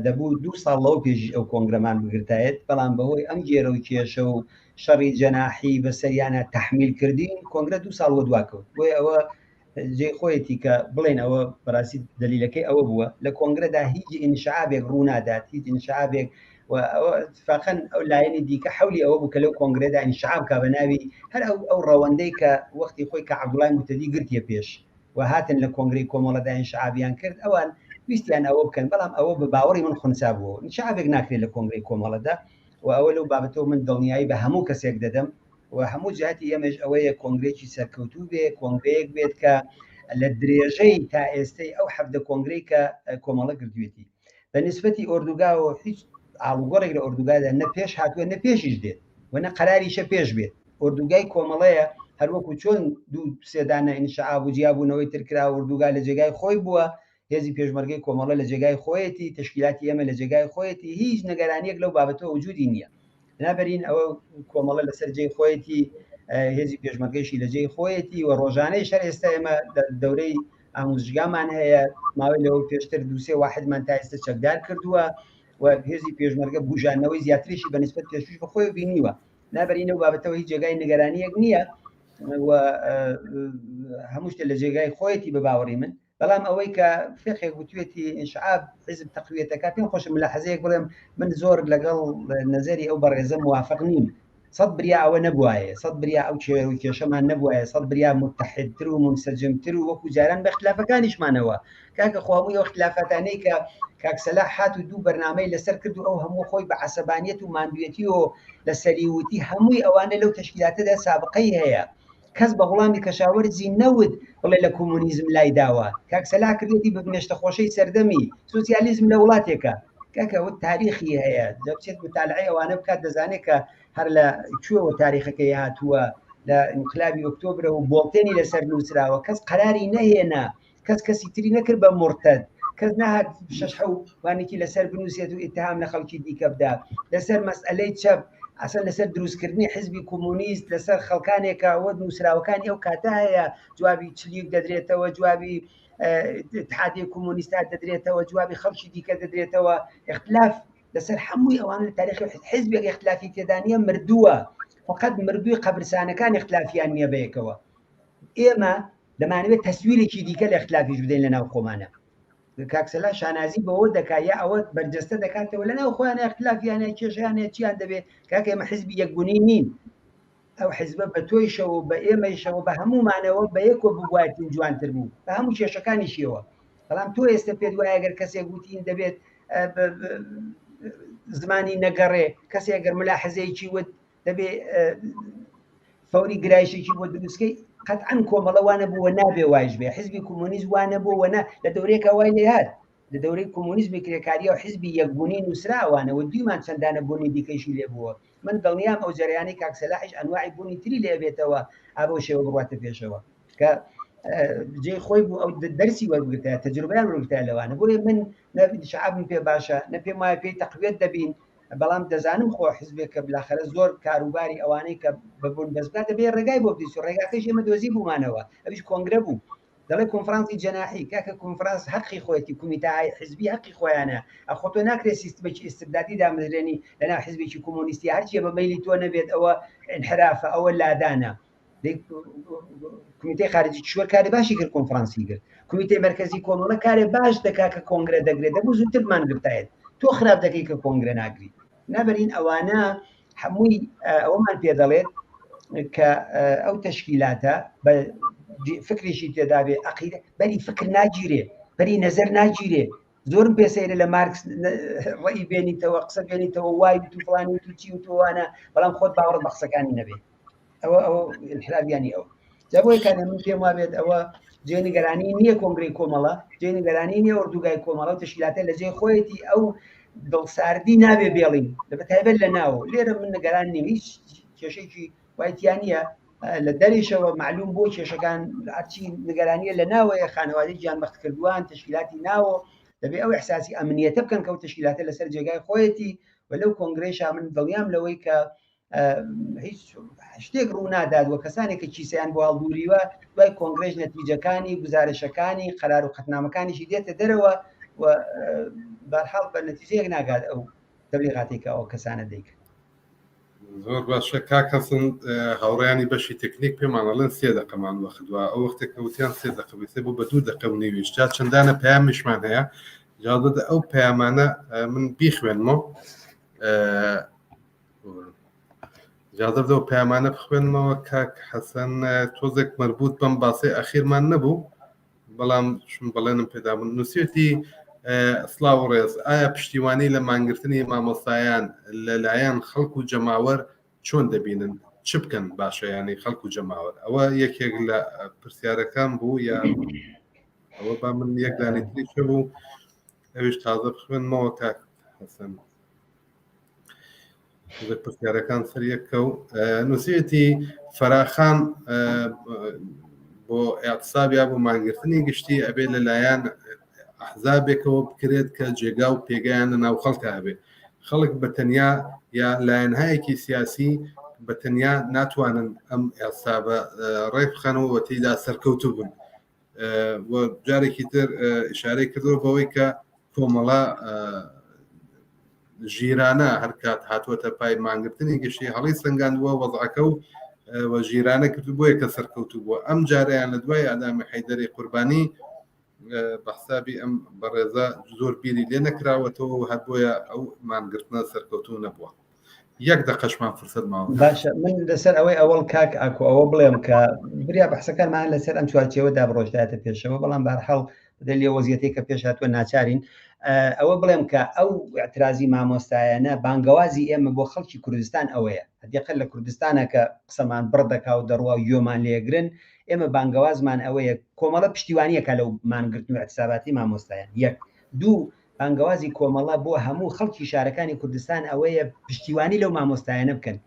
دەبوو دوو ساڵ لەوە پێشیش ئەو کۆنگرەمان بگرتایەت، بەڵام بەهۆی ئەم گێرە و کێشە و شەڕی جەناحی بەسەریانا تەحمیل کردین، کۆنگرە دوو ساڵ وەدوا کەوت. بۆیە ئەوە جێی خۆیەتی کە بڵێین ئەوە بەڕاستی دەلیلەکەی ئەوە بووە. لە کۆنگرەدا هیچ ئینشعابێک ڕوو نادات، هیچ ئینشعابێک و ئەوە اتفاقا ئەو لایەنی دیکە حەولی ئەوە بوو کە لەو کۆنگرەدا ئینشعاب کا بە ناوی هەر ئەو ئەو ڕەوەندەی کە وەختی خۆی کە عەبدوڵای موهتەدی گرتیە پێش. و هاتن لە کۆنگرەی کۆمەڵەدا ئینشعابیان کرد، ئەوان ویستیان ئەوە بکەن، بەڵام ئەوە بە باوەڕی من خونسا بووە، ئینشعابێک ناکرێت لە کۆنگرەی کۆمەڵەدا و ئەوە لەو بابەتەوە من دڵنیایی بە هەموو کەسێک دەدەم و هەموو جهتی ئێمەش ئەوەیە کۆنگرەیەکی سەرکەوتوو بێ، کۆنگرەیەک بێت کە لە درێژەی تا ئێستەی ئەو 17 کۆنگرەی کە کۆمەڵە گرتوێتی. بە نسبەتی ئۆردوگاوە هیچ ئاڵوگۆڕێک لە ئۆردوگادا نە پێش هاتووە نە پێشیش دێت و نە قەراریشە پێش بێت. ئۆردوگای کۆمەڵەیە، هەروەکو چۆن دوو سێ دانە ئینشعاب و جیابوونەوەی تر کرا، ئۆردوگا لە جێگای خۆی بووە، هێزی پێشمەرگەی کۆمەڵە لە جێگای خۆیەتی، تەشکیلاتی ئێمە لە جێگای خۆیەتی، هیچ نگەرانیەک لەو بابەتەوە وجودی نییە. بنابەرین ئەوە کۆمەڵە لەسەر جێی خۆیەتی، هێزی پێشمەرگەیشی لە جێی خۆیەتی و ڕۆژانەیش هەر ئێستا ئێمە لە دەورەی ئاموزشگامان هەیە، ماوەی لەوە پێشتر دوو سێ واحدمان تا ئێستا چەکدار کردووە و هێزی پێشمەرگە بوژاندنەوەی زیاتریشی بە نسبەت پێشووش بە خۆی بینیوە. نابەرین لەو بابەتەوە هیچ جێگای نگەرانیەک نییە و هەموو شتێ لە جێگای خۆیەتی بە باوەڕی من بەڵام ئەوەی کە فێخێک وتوێتی ئینشعاب حزب تەقویەتەکە پێم خۆشە ملاحەزەیەک بڵێم من زۆر لەگەڵ نەزەری ئەو بەڕێزە موافق نیم سەد بریا ئەوە نەبوایە سەد بریا ئەو کێر و کێشەمان نەبوایە سەد بریا متحدتر و منسەجمتر و وەکو جاران بە اختلافەکانیشمانەوە کاکە خۆ هەمووی ئەو اختلافاتانەی کە کاک سەلاح هات و دوو بەرنامەی لەسەر کرد و ئەو هەموو خۆی بە عەسەبانیەت و ماندوێتی و لەسەری وتی هەمووی ئەوانە لەو تەشکیلاتەدا سابقەی هەیە کەس بە غوڵامی کەشاوەرزی نەوت بڵێ لە کۆمۆنیزم لای داوە کاک سەلاح کردێتی بە بنێشتە خۆشەی سەردەمی سوسیالیزم لە وڵاتێکە کاکە ئەوە تاریخی هەیە دەبچێت متالعەی ئەوانە بکات دەزانێت کە هەر لە کوێوە تاریخەکەی هاتووە لە ئینقلابی ئۆکتۆبرەوە بۆڵتێنی لەسەر نووسراوە کەس قەراری نەهێنا کەس کەسی تری نەکرد بە مورتەد کەس نەهات شەش حەو وانێکی لەسەر بنووسێت و ئیتهام لە خەڵکی دیکە بدا لەسەر مەسئلەی چەپ ئەسەن لەسەر دروستکردنی حزبی کۆمۆنیست لەسەر خەڵکانێکە وە نووسراوەکانی ئەو کاتە هەیە جوابی چلیک دەدرێتەوە جوابی اتحادی کۆمۆنیستا دەدرێتەوە جوابی خەڵکی دیکە دەدرێتەوە اختلاف لەسەر هەمووی ئەوان لە تاریخی حزبێک اختلافی تێدا نییە مردووە فقط مردووی قەبرسانەکان اختلافیان نییە بەیەکەوە ئێمە دەمانەوێت تەسویرێکی دیکە لە اختلافیش بدەین لە ناو خۆمانە کاک سەلاح شانازی بەوە دەکا یا ئەوە بەرجەستە دەکاتەوە لە ناو خۆیان اختلافیانە کێشیانە چیان دەبێت کاکە ئێمە حزبی یەکبوونی نین ئەو حزبە بە تۆیشەوە بە ئێمەیشەوە بە هەموومانەوە بە یەکۆ ببوایتین جوانتر بوو بە هەموو کێشەکانیشیەوە بەڵام تۆ ئێستا پێت وایە گەر کەسێک وتین دەبێت زمانی نەگەڕێ کەسێک گەر ملاحەزەیەکی وت دەبێ فەوری گرایشێکی بۆ دروستکەی قەتعەن کۆمەڵە وانە بووە نابێ وایش بێ حزبی کۆمۆنیست وانە بووە نە لە دەورێکە وای لێهات لە دەورەی کۆمۆنیزمی کرێکاریە و حزبی یەکبوونی نووسراوانەوە دویمان چەندانە بوونی دیکەیشی لێ بووە من دڵنیام ئەو جەریانی کاک سەلاحیش ئەنواعی بوونی تری لێ بێتەوە ئابەو شێوە بڕواتە پێشەوە کە جێ خۆی بوو ئەو دەرسی وەرگرتە تەجروبەیان وەرگرتە لەوانە بۆیە من نە شعبم پێ باشە نە پێم وایە پێی تەقویەت دەبین بەڵام دەزانم خۆ حزبێک کە بلاخەرە زۆر کاروباری ئەوانەی کە بەبوون بەس بکات دەبێ ڕێگای بۆ بدەیت و ڕێگاکەش ئێمە دۆزی بوومانەوە ئەویش کۆنگرە بوو دەڵێ کۆنفرانسی جەناحی کاکە کۆنفرانس هەقی خۆیەتی کومیتای حزبی هەقی خۆیانە ئەخۆ تۆ ناکرێت سیستمێکی ئیستبدادی دامەزرێنی لەناو حزبێکی کۆمۆنیستی هەرچیە بە مەیلی تۆ نەبێت ئەوە انحرافە ئەوە لادانە کومیتەی خارجی کیشوەر کاری باشی کرد کۆنفرانسی کرد کومیتەی مەرکەزی کۆمەڵە کارێ باش دەکا کە کۆنگرە دەگرێت دەبوو زووتر بمانگرتایەت تۆ خراپ دەکەی کە کۆنگرە ناگری نابەرین ئەوانە هەمووی ئەوەمان پێ دەڵێت کە ئەو تەشکیلاتە بە فکریشی تێدابێ عقیدە بەری فکر ناگیرێ بەری نەزەر ناگیرێ زۆرم پێ سەیرە لە مارکس ڕێی بێنیتەوە قسە بێنیتەوە وای تو فلانی تو چی و توانە بەڵام خۆت باوەڕ بە قسەکانی نەبێ ئەوە ئەوە انحرافیانی ئەو جا بۆیە کاتێ من پێم وابێت ئەوە جێ نیگەرانی نییە کۆنگرەی کۆمەڵە جێ نیگەرانی نییە ئۆردوگای کۆمەڵە و تەشکیلاتە لە جێ خۆیەتی ئەو دڵساردی نابێ بێڵین لە بەتایبەت لە ناوە لێرە من نگەران نیم هیچ کێشێکی وای تیا نییە لە دەریشەوە معلوم بۆ کێشەکان هەرچی نگەرانیە لە ناوەیە خانەوادەی گیانبەختکردووان تەشکیلاتی ناوە دەبێ ئەو ئەحساسی ئەمنیەتە بکەن کە ئەو تەشکیلاتە لەسەر جێگای خۆیەتی و لەو کۆنگرەیشا من دڵنیام لەوەی کە هیچ شتێک ڕوو نادات و کەسانێک کە کیسەیان بۆ هەڵدووریوە دوای کۆنگرێژ نەتیجەکانی گزارشەکانی قەرار و قەتنامەکانیشی دێتە دەرەوە و بەرحاڵ بە نەتیجەیەک ناگات ئەو تەبلیغاتێک کە ئەو کەسانە دەیکەن. زۆر باشە کاک حەسەن هاوڕێیانی بەشی تەکنیک پێمان ئەڵێن سێ دەقەمان وەخت دووە ئەو وەختێک کە وتیان سێ دەقە بێ بۆ بە دوو دەقە و نیویش جا چەندانە پەیامیشمان هەیە جا دەدە ئەو پەیامانە من بیخوێنمەوە جا دەدەوە پەیامانە بخوێنمەوە کاک حەسەن تۆزێک مربوط بەم باسەی ئەخیرمان نەبوو بەڵام چون بەڵێنم پێدابوون نووسیوتی سڵاو و ڕێز ئایا پشتیوانی لە مانگرتنی مامۆستایان لەلایەن خەڵک و جەماوەر چۆن دەبینن چ بکەن باشە یانی خەڵک و جەماوەر ئەوە یەکێک لە پرسیارەکان بوو یا ئەوە با من یەک دانەی تریش هەبوو ئەویش تازە بخوێنمەوە کاک حەسەن پرسیارەکان سەر یەکە و نووسیوێتی فەراخان بۆ اعتصاب یا بۆ مانگرتنی گشتی ئەبێ لەلایەن ئەحزابێکەوە بکرێت کە جێگا و پێگەیان لە ناو خەڵکە هەبێت خەڵک بە تەنیا یا لایەنهایەکی سیاسی بە تەنیا ناتوانن ئەم ئێسابە ڕێک بخەنەوە و تێیدا سەرکەوتوو بن و جارێکی تر ئشارەی کردەوە بەوەی کە کۆمەڵە ژیرانە هەرکات هاتووەتە پای مانگرتنی گشتی هەڵی سنگاندووە وەزعەکە و و ژیرانە کرد بۆیە کە سەرکەوتوو بووە ئەم جارەیان لە دوای ئادامی حیدەری قوربانی بە حسابی ئەم بەڕێزە زۆر بیری لێ نەکراوەتەوە و هەر بۆیە ئەو مانگرتنە سەرکەوتوو نەبووە. یەک دەقەشمان فرسەت ماوە. باشە من لەسەر ئەوەی ئەوەڵ کاک ئاکۆ ئەوە بڵێم کە بریا بەحسەکانمان لەسەر ئەم چوارچێوەدا بڕۆشتایەتە پێشەوە بەڵام بەهەرحاڵ دەلیە وەزیەتەی کە پێش هاتووە ناچارین ئەوە بڵێم کە ئەو اعترازی مامۆستایانە بانگەوازی ئێمە بۆ خەڵکی کوردستان ئەوەیە هەدیقە لە کوردستانە کە قسەمان بڕ دەکا و دەڕوا و گوێمان لێگرن ئێمە بانگەوازمان ئەوەیە کۆمەڵە پشتیوانیەکە لەو مانگرتن و اعتصاباتی مامۆستایان یەک دوو بانگەوازی کۆمەڵە بۆ هەموو خەڵکی شارەکانی کوردستان ئەوەیە پشتیوانی لەو مامۆستایانە بکەن،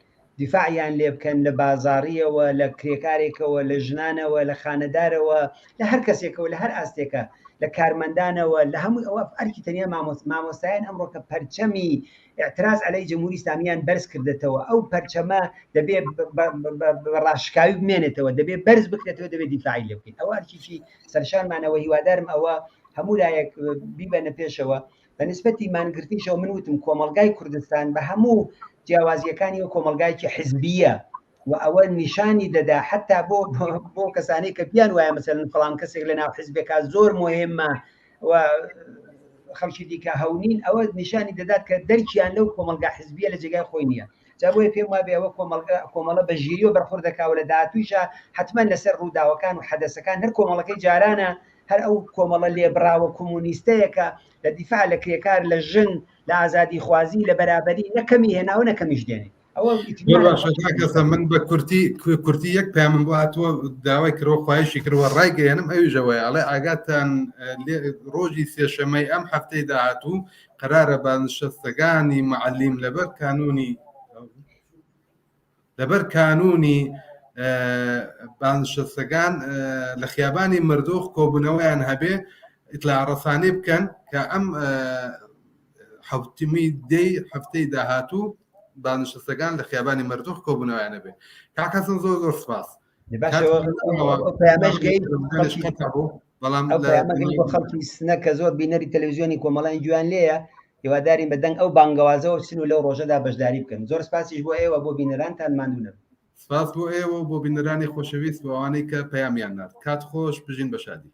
دیفاعیان لێ بکەن لە بازاڕییەوە، لە کرێکارێکەوە، لە ژنانەوە، لە خانەدارەوە، لە هەر کەسێکەوە، لە هەر ئاستێکە، لە کارمەندانەوە، لە هەموو ئەوە ئەرکی تەنیا مامۆستایان ئەمڕۆ کە پەرچەمی اعتراض علیه جمهوری اسلامیان بەرز کردێتەوە ئەو پەرچەمە دەبێ بە ڕاشکاوی بمێنێتەوە دەبێ بەرز بکرێتەوە دەبێ دیفاعی لێ بکەین ئەوە ئەرکێکی سەرشانمانەوە هیوادارم ئەوە هەموو لایەک بیبەنە پێشەوە بە نسبەتی مانگرتنیشەوە من وتم کۆمەڵگای کوردستان بە هەموو جیاوازیەکانی و کۆمەڵگایکی حزبیە و ئەوە نیشانی دەدا حتا بۆ بۆ کەسانی کە پیان وایە مەسەلەن فڵان کەسێک لە ناو حزبێکا زۆر مهمە و خەڵکی دیکە هەونین ئەوە نیشانی دەدات کە دەرکیان لەو کۆمەڵگا حزبیە لە جێگای خۆی نییە جا بۆیە پێم وابێ ئەوە کۆمەڵگا کۆمەڵە بە ژیریەوە بەرخورد دەکا و لە داهاتوویشا حتمما لەسەر ڕووداوەکان و حەدەسەکان هەر کۆمەڵەکەی جارانە هەر ئەو کۆمەڵە لێبڕاوە کۆمۆنیستەیە کە لە دیفاع لە کرێکار لە ژن لە ئازادیخوازی لە بەرابەری نە کەمی هێناوە نە کەمیش دێنێ ئەوە زۆر باشە کاک حەسەن من بە کورتی کورتی یەک پەیامم بۆ هاتووە داوای کردووە خواهشی کردووە ڕایگەیەنم ئەویش ئەوەیە ئەڵێ ئاگاتان لێ ڕۆژی سێشەمەی ئەم هەفتەی داهاتوو قەرارە بازنشەستەکانی معەلیم لەبەر کانوونی لەبەر کانوونی بازنشەستەکان لە خیابانی مردوخ کۆبوونەوەیان هەبێ ئیتلاع ڕەسانی بکەن کە ئەم حوتمی دەی هەفتەی داهاتوو بازنشەستەکان لە خیابانی مردوخ کۆبوونەوەیان هەبێ کاک حەسەن زۆر زۆر سپاس بەڵام بۆ خەڵکی سنە کە زۆر بینەری تەلەڤزیۆنی کۆمەڵانی گوێیان لێیە هیوادارین بە دەنگ ئەو بانگەوازەوە بچن و لەو ڕۆژەدا بەشداری بکەن زۆر سپاسیش بۆ ئێوە بۆ بینەرانتان ماندوو نەبن سپاس بۆ ئێوە و بۆ بینەرانی خۆشەویست بۆ ئەوانەی کە پەیامیان نارد کات خۆش بژین بە شادی.